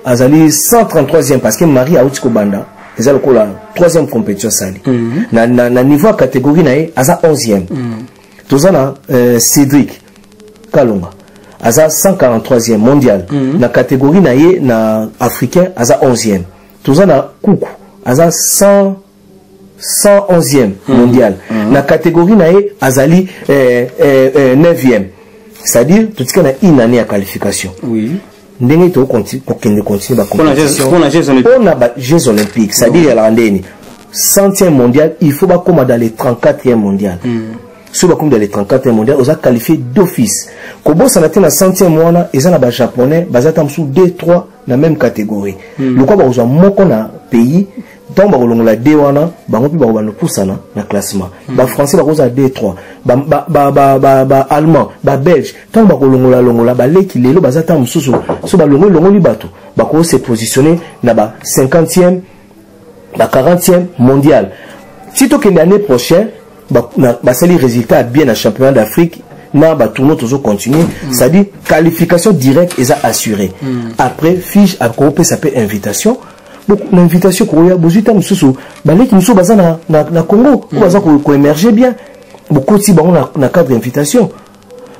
azali 133e, parce que Marie auti kobanda, eza lokola troisième compétition asali. Na niveau ya catégorie na ye aza 11e. Toza na Cédric Kalonga, aza 143e mondial. Na catégorie na ye na africain aza 11e. Toza na Kuku, aza 100 111e mondial. Na catégorie na ye azali 9e. C'est-à-dire totika na une année ya qualification. Ndenge tokokende continue bacompétition Mpona Jeux olympiques. Mpona ba Jeux olympiques, c'est-à-dire ezalaka ndeni: 100e mondial, il faut bakóma dans les 34e mondial. Soki bakomi dans les 34e mondial, oza qualifié d'office. Kobosana te, na 100e wana eza na Bajaponais, baza ta mosusu 2 3 na même catégorie. Lokwa bakozwa moko na pays, ntango bakolongola d wana, bango mpe bakobanda kopusana na classement. Bafrançais bakozala 2 3, Baallemand, Babelge, ntango bakolongola longola baleki lelo baza ntango mosusu, so balongoli longoli bato, bakose positionner na ba 50e, ba 40e mondial. Si tokende année prochaine, basali résultat ya bien na championnat d'Afrique, na batournoi tozocontinue, c'est-à-dire qualification directe eza assurée. Après FIGE akopesa mpe invitation. Na invitation koya, bozwi ta mosusu baleki mosusu baza na Congo oyo baza koémerger bien, bokoti bango na cadre invitation.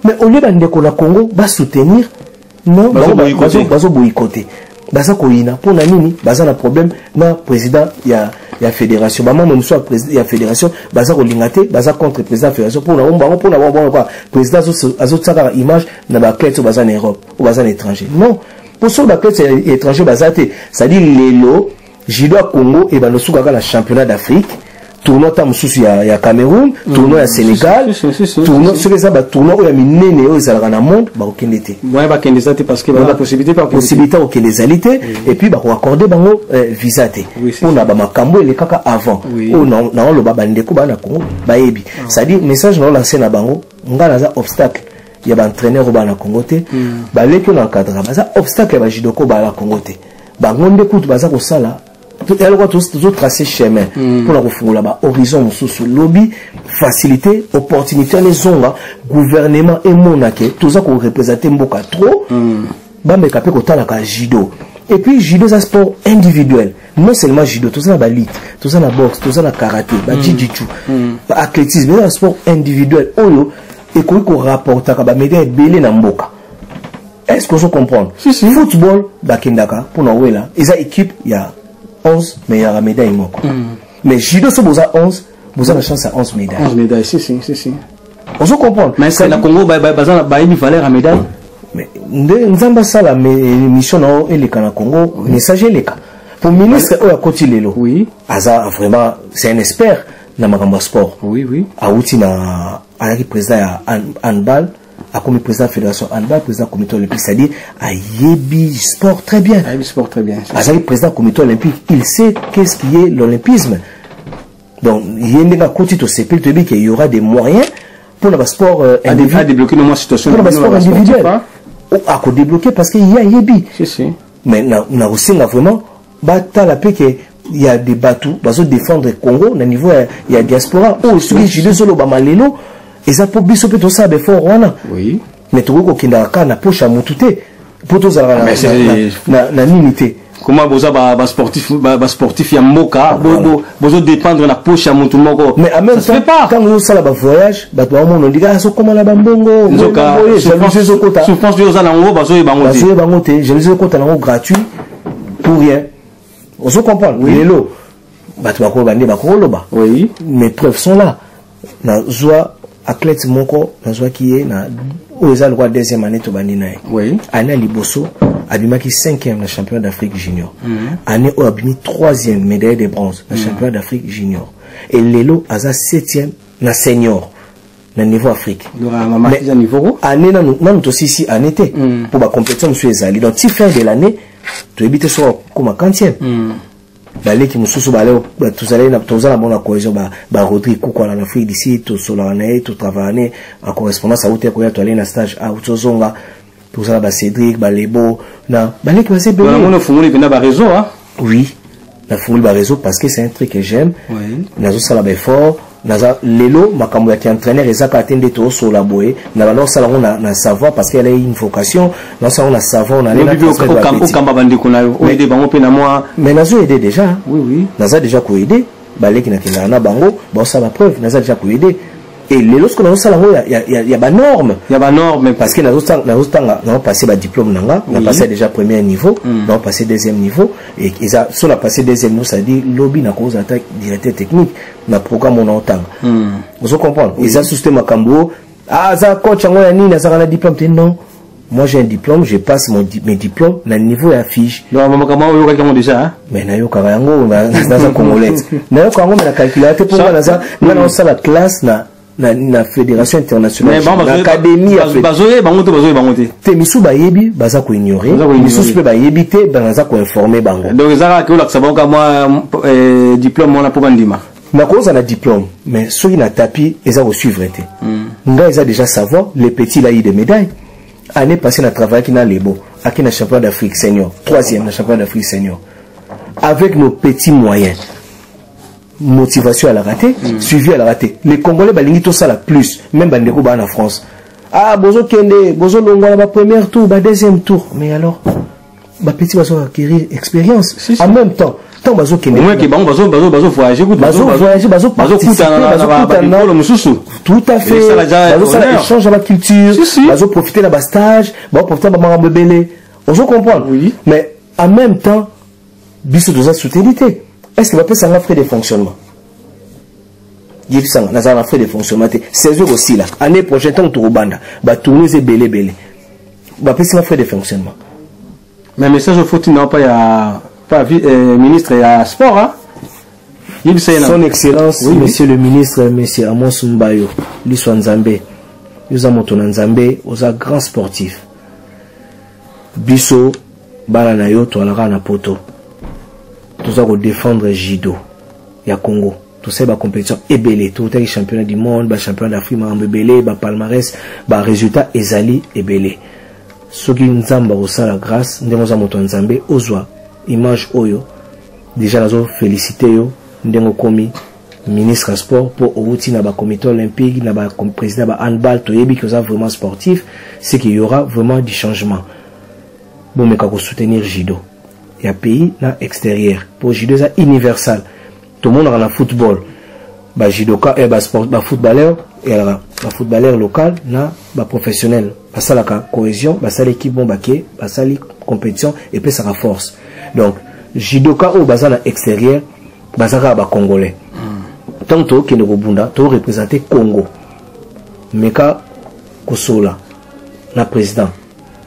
Mais au lieu bandeko na Congo basoutenir, non, bazoboyikote, baza koyina. Mpo na nini? Baza na problème na président ya fédération. Bamembre mosusu ya fédération baza kolinga te, baza contre président ya fédération. Mpona bango, mpona bango kaka président azotia kaka image na baathlète oyo baza na Europe, oyo baza na étranger. Non, mpo soki baathlète ya étranger baza te, c'est-à-dire lelo judo ya Congo ebanda osuka kaka na championnat d'Afrique, tournoi ta mosusu ya Cameroun, tournoi ya Sénégal, tournoi soki eza batournoi oyo ya minene oyo ezalaka na monde, bakokende te. Moyen bakende eza te, parce que baza possibilité. Possibilité kokende ezali te, et puis bakoaccorde bango visa te mpona bamakambo elekaka avant oyo naoloba. Bandeko baa na Congo bayebi, c'est-à-dire message naolance na bango: nga naza obstacle ya baentraîneur oyo baa na Congo te, baleki oyo na encadreka baza obstacle ya bajudoka baa na Congo te. Bango nde kutu baza kosala eloko, tozotrace chemin mpona kofungola bahorizon mosusu. Lobi facilité, opportunité wana ezonga, gouvernement emonake toza koreprésente mboka trop. Bameka mpe kotalaka judo. Et puis judo eza sport individuel. Non seulement judo, toza na balutte, toza na boxe, toza na karaté, bajiu-jitsu, baathlétisme. Eza na sport individuel oyo ekoki korapportaka bamédaille ebele na mboka. Est ce que ozo comprendre? Si, si. Football bakendaka mpona wela, eza équipe ya 11, mais yaka médaille moko. Mais judo, so boza 11, boza na chance ya 11 médaille. 11 médailles, si, si, si, si. Ozo comprendre? Mais c'est na Congo baza bayebi valeur ya médaille? Mais nde Nzambe asala mission na yo eleka na Congo, message eleka po ministre oyo akoti lelo aza vraiment, c'est un expert na makambo ya sport. Awuti na, azalaki président ya handball, akomi président fédération handball, président comité olympique, c'est-à-dire ayebi sport très bien. Ayebi sport très bien. Azalaki président comité olympique, il sait qu'est-ce qui est l'olympisme. Donc ye ndenge akoti, tosepeli, toyebi ke y aura des moyens mpona basport débloquer no situation. Mpona basport individuel akodébloquer, parce que ye ayebi. Si, si. Mais na kosenga vraiment batala mpe ke ya des bato bazodéfendre Congo na niveau ya diaspora oyo. Soki judo ezolobama lelo, eza mpo biso mpe tosala baeffort wana. Mais tokoki kokendaka kaka na poche ya motu te, mpo tozalaka na nini te. Comment boza basportif ya mboka, bozodépendre na poche ya motu moko? Mais en même temps, ntango ozosala bavoyage, bato baomona ondika azokóma na bambongo. Souffrance oyo oza nango, bazoyeba yango te. Bazoyeba yango te. Jalousie ezokota nango gratuit, pour rien. Ozo comprendre? Lelo bato bakoloba nde bakoloba. Mes preuves sont là. Nazwa athlète moko, nazwaki ye na oyo eza lokola deuxième année tobandi na ye. Année ya liboso abimaki cinquième na championnat d'Afrique junior. Année oyo abimi troisième, médaille de bronze na championnat d'Afrique junior, et lelo aza septième na senior. Na niveau Afrique. Année nanu, nanu tosisi année te. Mpo bacompétition mosusu ezali. Donc ti fin de l'année toyebi te soki akoma quantième. Baleki mosusu tozali toza na bona cohésion, baRodrigue Kukwala na Afrique d'ici, tosolaka na ye, totravailla na ye en correspondance. Auti koya, toale na stage, auti ozonga. Tozala baCédric, balebo na baleki baza ebele. Ofungoli mpenza baréseau. Oui, nafungoli baréseau parce que c'est un truc que j'aime. Nazosala baeffort. Naza lelo makambo ya ki-entraîneur eza kaka te nde tozosola boye. Na banda kosala yango na savoir parce que elle a une vocation. Nazosala yango na savoir. Okamba bandeko na yo, oaider bango mpe na mwa Mais nazo aider déjà. Oui, oui. Naza déjà koaider baleki, nakendaka na bango, baosala bapreuve. Naza déjà koaider et lelo soki nazosala yango ya banorme. Ya banorme. Parce que nazotanga, nazopasse badiplôme na nga. Napasse déjà premier niveau, nazopasse deuxième niveau. Et eza so napasse deuxième niveau, ça veut dire lobi nakozala ata directeur technique na programme oyo naotanga. Ozo comprendre? Eza susu te makambo aza coach yango ya nini, azalaka na diplôme te. Non, moi j'ai un diplôme, je passe mes diplômes na niveau ya fiche. Donc makambo oyokaki yango déjà? Mais nayokaka yango, naza congolais, nayokaka yango, mais nakalkulaka te mpo nga naza nga naosala classe na fédération internationale, na académie. Bazoyeba bango te, bazoyeba bango te. Te, misusu bayebi, baza koignore, misusu mpe bayebi te, naza koinforme bango. Donc eza kaka olakisa bango ka mwa diplôme wana mpo bandima. Nakozala na diplôme, mais soki na tapi eza kosuivre te. Ngai eza déjà savoir. Le petit il a eu des médailles année passée. Na travaillaki na lebo, aki na championnat d'Afrique senior, troisième na championnat d'Afrique senior avec nos petits moyens. Motivation alaka te, suivi alaka te. Les Congolais balingi tosala plus. Même bandeko baa na France, ah, bozokende, bozolongwa na bapremier tour, badeuxième tour. Mais alors bapetits bazo acquérir expérience. Si, si. En même temps, ntango bazokende bango bazovoyage. Bazovoyage, bazokutana mosusu. Tout à fait, bazosala échange ya baculture, bazoprofite na bastage, bazoprofite na bamakambo ebele. Ozo comprendre? Oui. Mais en même temps biso toza soutenu te. Est ce que bapesanga frais de fonctionnement? Yebisanga, nazala na frais de fonctionnement te. Saison ekosila année prochaine, ntango tokobanda batourne eza ebele ebele, bapesinga frais de fonctionnement? Mais message ofoti na pa ya pa ministre ya sport, hein? Yebisa ye na Son Excellence, oui, monsieur le ministre, monsieur Amos Mbayo, liso ya Nzambe, oza moto na Nzambe, oza grand sportif. Biso bana na yo toalaka na poto, toza kodéfendre judo ya Congo. Tosali bacompétition ebele, tokotaki championnat du monde, bachampionnat d'Afrique, makambo ebele, bapalmarès, barésultat ezali ebele. Soki Nzambe akosala grâce, ndenge oza moto ya Nzambe, ozwa image oyo déjà, nazofélicité yo ndenge okomi ministre ya sport, mpo outi na bacomité olympique, na baprésident ba handball. Toyebi ki oza vraiment sportif, c'est qu'il y aura vraiment du changement. Bomeka kosoutenir judo ya pays na extérieur, mpo judo eza universal. Tomonaka na football bajudoka, eh, bafootballeur ezalaka bafootballeur local na baprofessionnel, basalaka cohésion, basali équipe, bon, bake basali compétition, epesaka force. Donc judoka oyo baza na extérieur baza kaka bacongolais. Ntango tokokende kobunda, toreprésente Congo. Meka kosola na président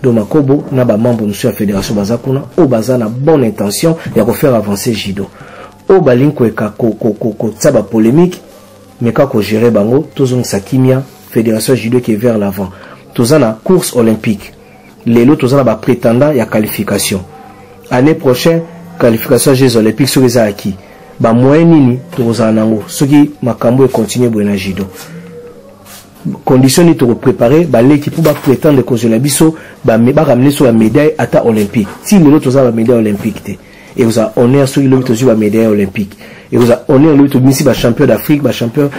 do Makobo na bamembre mosusu ya fédération baza kuna, oyo baza na bonne intention ya kofaire avancer judo. Oyo balingi koyeka kotia bapolémique, meka kogérer bango, tozongisa kimia. Fédération judo eke vers l'avant. Toza na course olympique lelo, toza na baprétendant ya qualification année prochaine, qualification ya Jeux olympiques. Soki eza yaki bamoyen nini tokozala nango soki makambo econtinue boye na judo? Condition nini tokoprépare baleki mpo baprétendre kozwela biso, baramene biso bamédaille ata olympique? Ti lelo toza bamédaille olympique te. Ekozala honneur soki lobi tozwi bamédaille olympique. Ekozala honneur lobi tobimisi bachampion d'Afrique, bachampion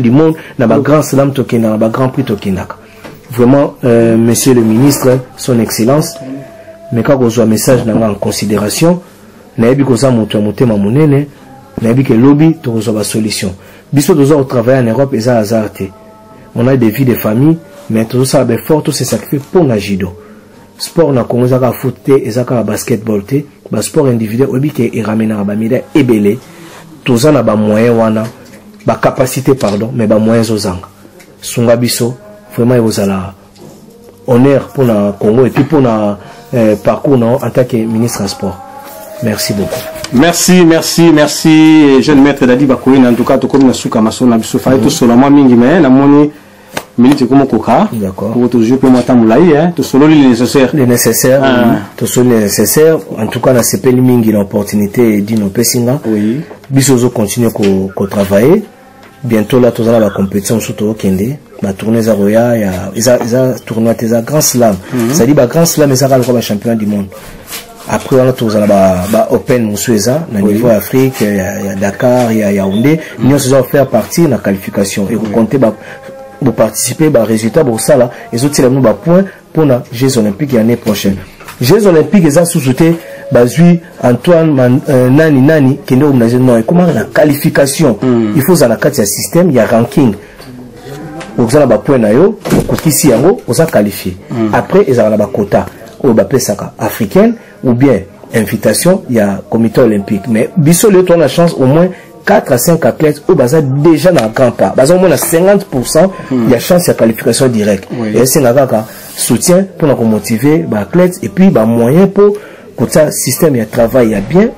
du monde na bagrand slam tokendaka, na bagrand prix tokendaka. Vraiment, monsieur le ministre, Son Excellence, meka kozwa message na nga en considération. Nayebi koza moto ya motema monene, nayebi ke lobi tokozwa basolution. Biso toza kotravaille en Europe, eza hasard te. On a des vies de famille, mais tozosala baeffort, tose sacrifie mpo na judo. Sport na Congo eza kaka foot te, eza kaka basketball te. Basport individuel oyebi ke eramenaka bamédaille ebele. Toza na bamoyen wana, bacapacité, pardon, mais bamoyen ezozanga. Sunga biso vraiment, ekozala honneur mpona Congo et puis mpona parcours na en tant que ministre ya sport. Merci beaucoup. Merci, merci, merci, jeune maître Dadi Bakoyina. En tout cas tokomi na suka masolo na biso. Fallait tosola mwa mingi, mais namoni Minute ekomi koka. D'accord. Po tozwi mpe mwa ntango molai, hein. Tosololi le nécessaire. Le nécessaire, Ah. oui. Tosoli le nécessaire. En tout cas, nasepeli mingi na opportunité Edino opesi nga. Oui. Biso ozocontinue kotravailler. Bientôt là, toza na bacompétition mosusu tokokende, batournoi eza koya ya eza tournoi te, eza grand slam. C'est-à-dire bagrand slam eza kaka lokola bachampionnat du monde. Après wana tozala ba open mosusu eza na niveau ya Afrique, ya Dakar, ya Yaoundé. Nyonso eza kofaire partir na qualification, ekocompte boparticipe, barésultat bosala ezotiela bino bapoint mpona Jeux olympiques ya année prochaine. Jeux olympiques eza susu te bazwi Antoine nani nani kende komona. Non, ekomaka na qualification. Il faut ozala na kati ya système ya ranking, oza na bapoint na yo, okokisi yango, oza qualifié. Après ezalaka na bakota oyo bapesaka africaine ou bien invitation ya comité olympique. Mais biso lelo toza na chance, au moins 4 à 5 athlètes oyo baza déjà na grand pas, baza au moins na 50 ya chance ya qualification directe. Esenga kaka soutien mpona komotiver baathlètes et puis bamoyen mpo kotia système ya travail ya bien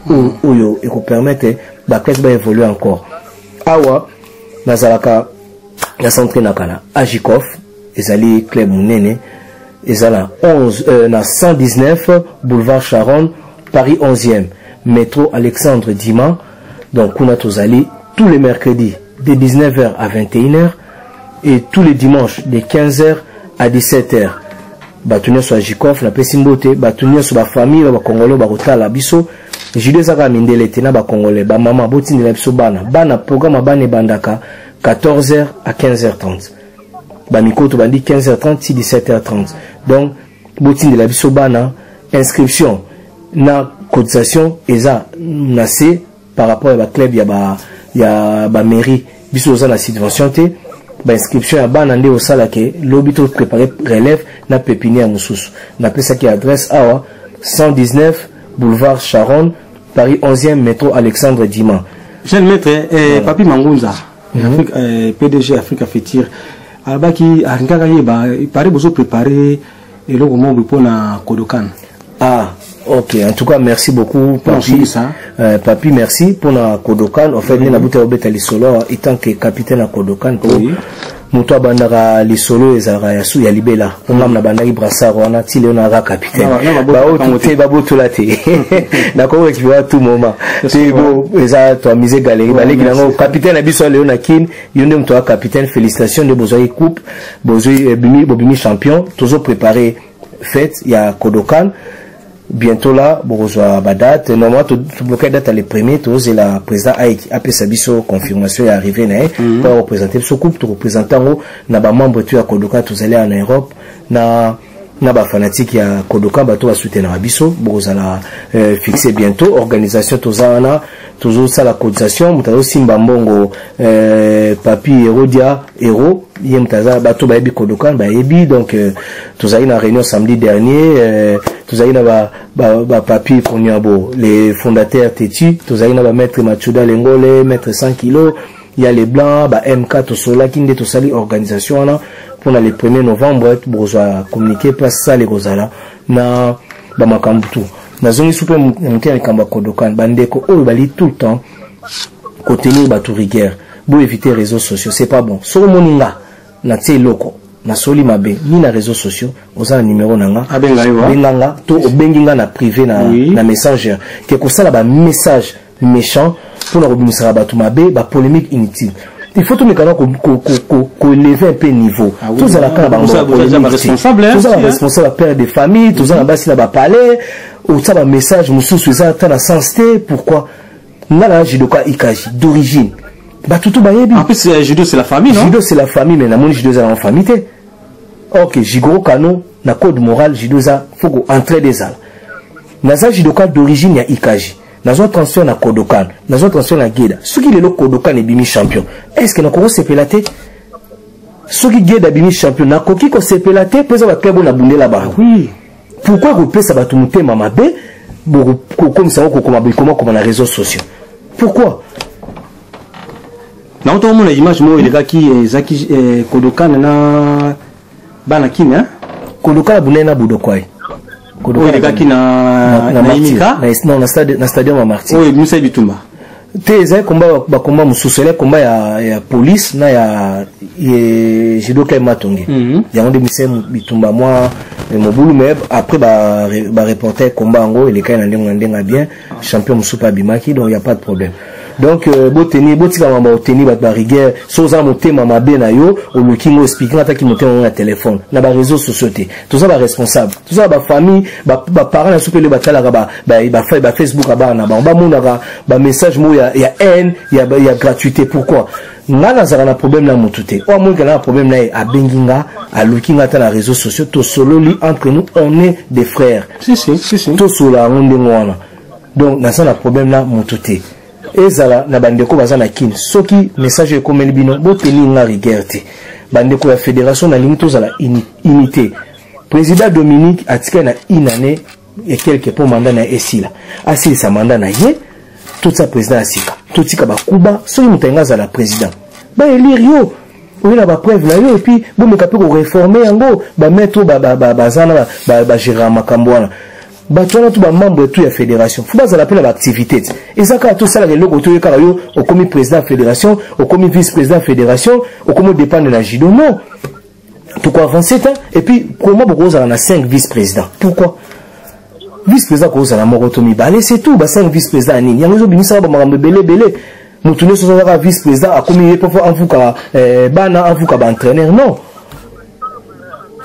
oyo ekopermettre baathlètes baévoluer encore. Awa nazalaka, nasentraînaka na Agikof, ezali club monene, eza na 11, na 119 boulevard Charonne, Paris 11e, métro Alexandre Dumas. Donc kuna tozali tous les mercredis de 19h à 21h et tous les dimanches de 15h à 17h. Bato nyonso ya Jikof, napesi mbote. Bato nyonso, bafamille ya bakongolais bakotala biso, judo eza kaka mindele te, na bakongolais, bamama botindela biso bana. Bana, programme ya bana ebandaka 14h à 15h30, bamikolo tobandi 15h30 ti 17h30. Donc botindela biso bana. Inscription na cotisation eza na se par rapport ya baclub ya bamairie. Biso oza na subvention te. Bainscription ya bana nde osalake lobi to préparer relève na pépinière mosusu. Napesaki adresse awa: 119 boulevard Charonne, Paris 11e, métro Alexandre Dumas. Jeune maître, Papi Mangunza, Afrique, PDG Africa Fetir, alobaki alingaka yeba pare bozo préparer eloko moko mpona Kodokan. Ah, ok. En tout cas, merci beaucoup, Papi. Merci, Papi, merci pour la Kodokan. En fait, mm -hmm. Nabuta lisolo en tant que capitaine à Kodokan. Moto abandaka lisolo ezalaka ya su ya libela, mpo ngam nabandaki brassard wana ti leo naka capitaine. Baoyo te babotola te, nakoki récupérer à tout moment te. Bo eza toamise galerie baleki nango capitaine na biso ya leo na Kine. Yo nde moto ya capitaine, félicitation nde bozwaki coupe, bozwi bobimi champion. Tozo préparer fête ya Kodokan bientôt là, bokozwa badate. Normalement tobloquer date le premier, tozela président Aiki apesa biso confirmation ya arrivé na ye mpo areprésente biso coupe. Toreprésente yango na bamembre to ya Kodokan tozali awa na Europe, na bafanatike ya Kodokan, bato basoutenaka biso. Bokozala fixe bientôt. Organisation toza wana, tozosala cotisation. Moto azosimba mbongo, Papi Herodia Hero, ye moto aza, bato bayebi Kodokan bayebi. Donc tozali na réunion samedi dernier, tozali na bapapi ba, ba Konyabo, les fondateurs tetu, tozali na bamaître Machuda Lengole, maître 100 kilo ya les blancs, ba MK. Tosolaki nde tosali organisation wana mpona le 1er novembre. Bokozwa communiqué place sale ekozala na bamakambo tu. Nazongisi mpe moke ya likambo ya Kodokan. Bandeko oyo bali tout le temps kotenir bato rigueur, boéviter réseaux sociaux, c'est pas bon. Soki omoni nga natie eloko, nasoli mabe ni na réseaux sociaux, oza na numéro na nga, Abenga yo, ah. benga nga to obengi nga na privé na, na messenger, ke kosala bamessage méchant mpona kobimisaka bato mabe, bapolémique inutile. Il faut tomekana koélever un peu niveau. Ah oui, Tozala kaka na bango Boza ba-responsable, hein, toza aussi, hein. baresponsable, bapère de famille, toza na basi na bapalais. Otia bamessage mosusu eza ata na sens te. Pourquoi? Nga na judoka Ikaji d'origine, bato to bayebi. En plus, judo, c'est la famille, non? Judo c'est la famille, mais namoni judo eza na famille te. Ok, Jigoro Kano na code moral, judo eza faut ko entraide ezala. Naza judoka d'origine ya Ikaji, nazwa transfert na Kodokan, nazwa transfert na Geda. Soki lelo Kodokan ebimi champion, est ce que nakoki kosepela te? Soki Geda abimi champion, nakoki kosepela te? Mpo eza baclub oyo nabundela bango. Pourquoi kopesa bato motema mabe, kokomisa yango kokoma bikomakoma na réseaux sociaux? Pourquoi? Nango tokomona image moko elekaki, ezaki Kodokan na bana Kini, hein? Kodokan abundaki na Budokwai. Oyo elekaki na na Imika. Non, na stade, na stadium ya Martyr. Oyo ebimisa bitumba. Te, ezali combat, bacombat mosusu ezali combat ya police na ya judo club Matonge. Yango nde mise bitumba mwa mobulu, mais après bareporter combat yango elekaki na ndenge ya bien. Champion mosusu mpe abimaki, donc y a pas de problème. Donc boteni, botika makambo ya oteni bato barigueur. So oza na motema mabe na yo, oluki ngo, explique nga ataki motema ngo na telefone, na baréseau sociaux te. Toza baresponsable, toza bafamille, baparent na biso mpe batalaka bafacebook ya bana na bango, bamonaka bamessage moko ya haine, ya gratuité. Pourquoi? Nga nazalaka na problème na motu te. Oyo amoniki na problème na ye, abengi nga, aluki nga ata na réseaux sociaux, tosololi. Entre nous, on est des frères. Si, si, si, si. Tosolola yango ndenge wana. Donc naza na problème na motu te. Ezala na bandeko baza na Kine, soki message ekomeli bino, boteni nga rigueur te. Bandeko ya fédération, nalingi tozala unité. Président Dominique atikali na une année et quelque mpo mandat na ye esila. Asilisa mandat na ye, totia président ya sika, totika bakuba. Soki moto alingi azala président, baélire yo, oye na bapreuve na yo, et puis bomeka mpe koréforme yango. Bamaître oyo baza na bagérant makambo wana, bato wana to bamembre tu ya fédération, fo bazala mpe na baactivité te. Eza kaka tosalaka eloko to ye kaka yo okomi président ya fédération, okomi vice président ya fédération, okomi odépendre na judo. Non, tokoavance te. Et puis comment bokozala na 5 vice président? Pourquoi vice président kozala moko to mibale, c'est tout? Ba 5 vice président ya nini? Yango ezobimisaka bamakambo ebele ebele. Motu nyonso azalaka vice président, akomi ye pofo avuka bana, avuka baentraîneur. Non,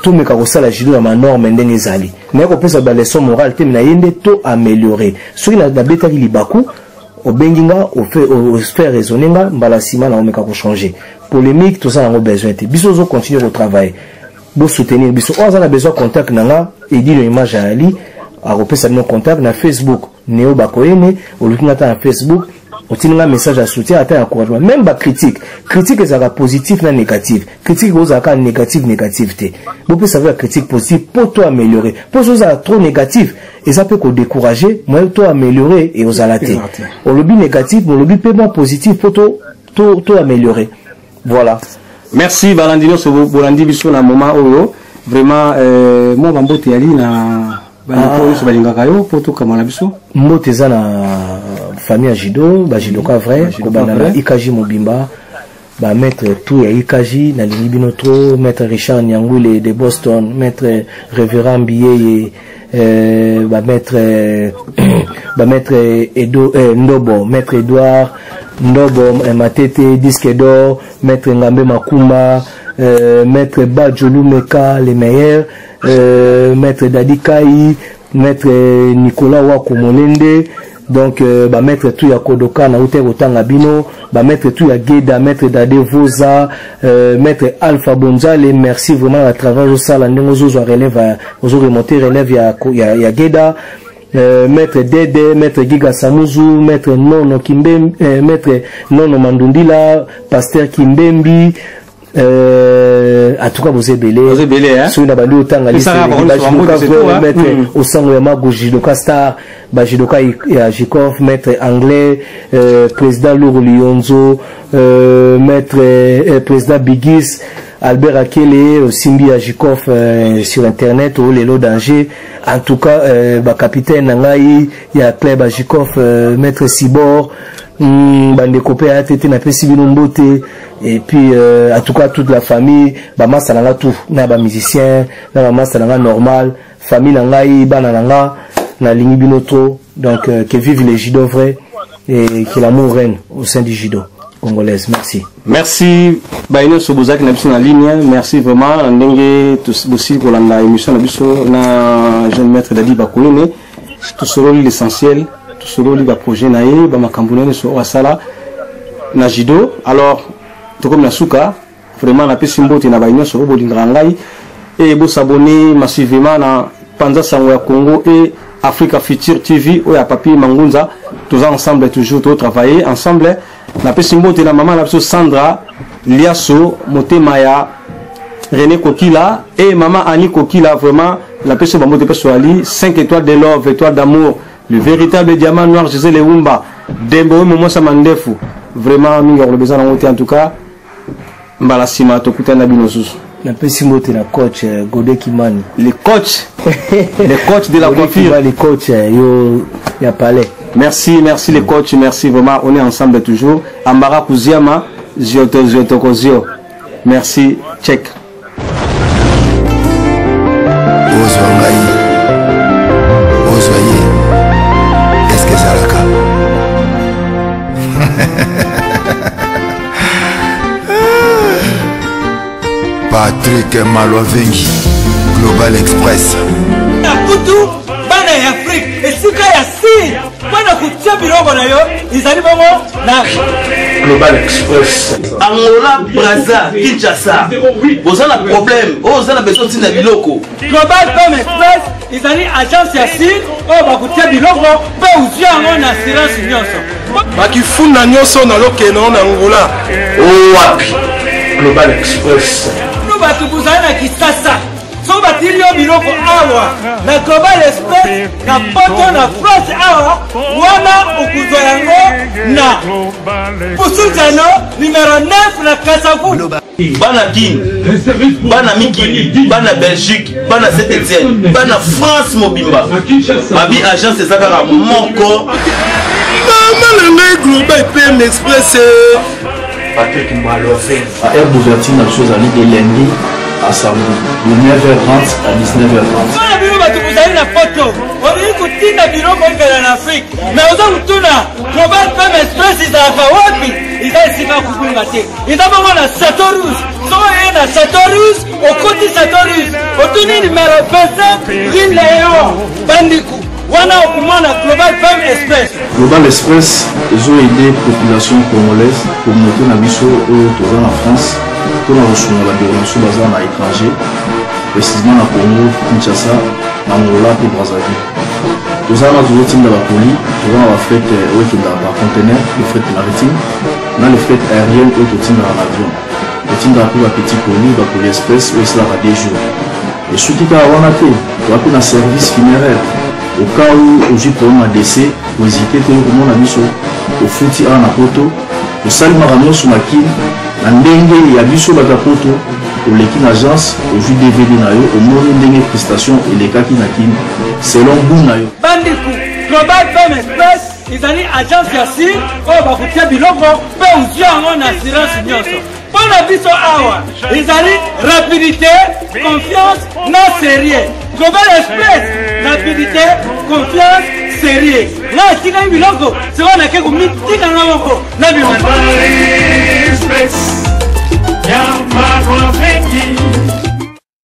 tomeka kosala judo na banorme ndenge ezali. Naye kopesa baleçon morale te, na ye nde to améliorer. Soki nabetaki libaku, obengi nga, ofaire raisonner nga, mbala nsima na omeka kochanger. Polémique, toza yango besoin te. Biso ozocontinue kotravailler, bosoutenir biso. Oyo aza na besoin contact na nga, Edino Image ayali, akopesa bino contact na Facebook, Neo Bakoyene. Oluki nga ata na Facebook, otindi nga message ya soutien, ata ya encouragement, même bacritique. Critique ezalaka positif na négative. Critique ozalaka négative négative te. Bopesa ya critique positive mpo to améliorer, mpo so ozala trop négatif, eza mpe kodécourager moyen to améliorer e ozala te. Olobi négatif, olobi mpe mwa positif mpo to améliorer. Voilà. Merci. Balandi nyonso bolandi biso na moment oyo, vraiment mwa bambote yali na bandeko nyonso balingaka yo mpo tokama na biso. Mbote eza na famille ya judo, bajudoka vrai, kobanda na IKG mobimba, bamaître tout ya IKG, nalingi bino trop. Maître Richard Nyangwile de Boston, maître Révérend Biyeye, bamaître Edo, Ndobo, maître Edouard Ndobo, Matete disque d'or, maître Ngambe Makumba, maître Badjolu Meka le meilleur, maître Dadi Kai, maître Nicolas Wakomolende. Donc bamaître tout ya Kodoka, nauti kotanga bino, bamaître tout ya Geda, maître Dade Voza, maître Alpha Bonzale, merci vraiment na travail ozosala, ndenge ozozwa relève, ozoremonte relève ya Geda. Maître Dede, maître Giga Samuzu, maître Nono Kimbembi, maître Nono Mandundila, pasteur Kimbembi, en tout cas boza ebele. Soki na bandi otanga, maître Osango ya Mago, judoka star, bajudoka ya Jikov, maître anglais, président Louro Lionzo, maître président Bigis Albert Akele, osimbi ya Jikov, sur internet o lelo danger. En tout cas bacapitaine na ngai ya club ya Jikov, maître Sibor, bandeko mpe aya te te, napesi bino mbote. Et puis en tout cas toute la famille, bamasa na nga tout, na bamusicien, na bamasa na nga normal, famille na ngai, bana na nga, nalingi bino trop. Donc que vive les judo vrai et que l'amour règne au sein du judo congolaise. Merci. Merci baye nyonso bozalaki na biso na ligne. Merci vraiment na ndenge bosili kolanda émission na biso na jeune maître Dadi Bakoyene. Tosololi l'essentiel, tosololi baprojet na ye, bamakambo na ye nyonso oyo asala na judo. Alors tokomi na suka. Vraiment napesi mbote na baye nyonso oyo bolingaka ngai e bosabone massivement na Panza Sango ya Congo e Africa Future TV oyo ya Papi Mangunza. Toza ensemble, toujours totravailler ensemble. Napesi mbote na mama na biso Sandra Liaso, motema ya René Kokila et mama Annie Kokila. Vraiment napesi bambote mpe soali 5 étoiles de love, étoile d'amour, le véritable diamant noir, José Leumba Dembo oyo momosa mandefu. Vraiment mingi ya koloba eza nango te. En tout cas mbala nsima tokutani na bino susu. Napesi mbote na coach Gode Kimani. Le coach, le coach de la coiffure. Le coach yo ya palais. Merci, merci les coachs, merci vraiment. On est ensemble toujours. Ambara Kuziama, Zioto Zioto Kozio. Merci, check. Ozwa ngai, ozwa ye, eske ezalaka? Patrick Malwavengi, Global Express. Na kutu bana ya Afrique esika ya si mpo na kotia biloko na yo ezali bongo na Global Express. Angola, Brazza, Kinshasa. Boza na problème, oyo oza na besoin ntina biloko. Global Pem Express ezali agence ya sir oyo bakotia biloko mpe ozwi yango na assurance nyonso. Bakifunda nyonso na lokeno na Angola. Owapi? Global Express. Bino bato bozali na Kisasa soki batindi yo biloko awa na Global Express na poto na France awa wana okozwa yango na Pusujano numero 9 na Kasavubu. Bana Kin, bana mikili, bana Belgique, bana Saint Etienne, bana France mobimba. Babi agence eza kaka moko. Mama na ngai Global PM Express. Patrick Maloven. Ba heure d'ouverture na biso ezali de lundi à samedi de 9h30 à 19h30. Mpona bino bato bozali na poto, olingi kotinda biloko ekenda na Afrique, mais oza kotuna Global PM Express ezalaka wapi? Eza esika ya kobunga te, eza bongo na Chateau Rouge. Soki oye na Chateau Rouge, okoti Chateau Rouge, otuni numero 25 rue Leon Bandiku, wana okomona Global PM Express. Global Express ezo aider population congolaise, communauté na biso oyo toza na France mpona kosunga bandeko na biso baza na étranger, précisément na Congo Kinshasa, na Angola mpe Brazzaville. Toza wana tozotinda bakoli, toza na bafret oyo ekendaka par conteneur, le fret maritime na le fret aérienne oyo totindaka na avion. Totindaka mpe bapetit colis, bacolis express oyo esalaka 2 jours. Esuki kaka wana te, toza mpe na service funéraire. Au cas où ozwi problème ya décès, kohésite te komona biso, ofuti awa na poto, tosali makambo nyonso na Kin na ndenge ya biso bato ya poto. Oleki na agence, ozwi DVD na yo, omoni ndenge prestation elekaki na Kin selon goût na yo. Bandeko, Global Pem Express ezali agence ya sir oyo bakotia biloko mpe ozwi yango na assurance nyonso. Mpo na biso awa ezali rapidité, confiance na sérieux. Global Express, rapidité, confiance, sérieux. Nga atikaki biloko sikoyo nake komitika nga moko na bima.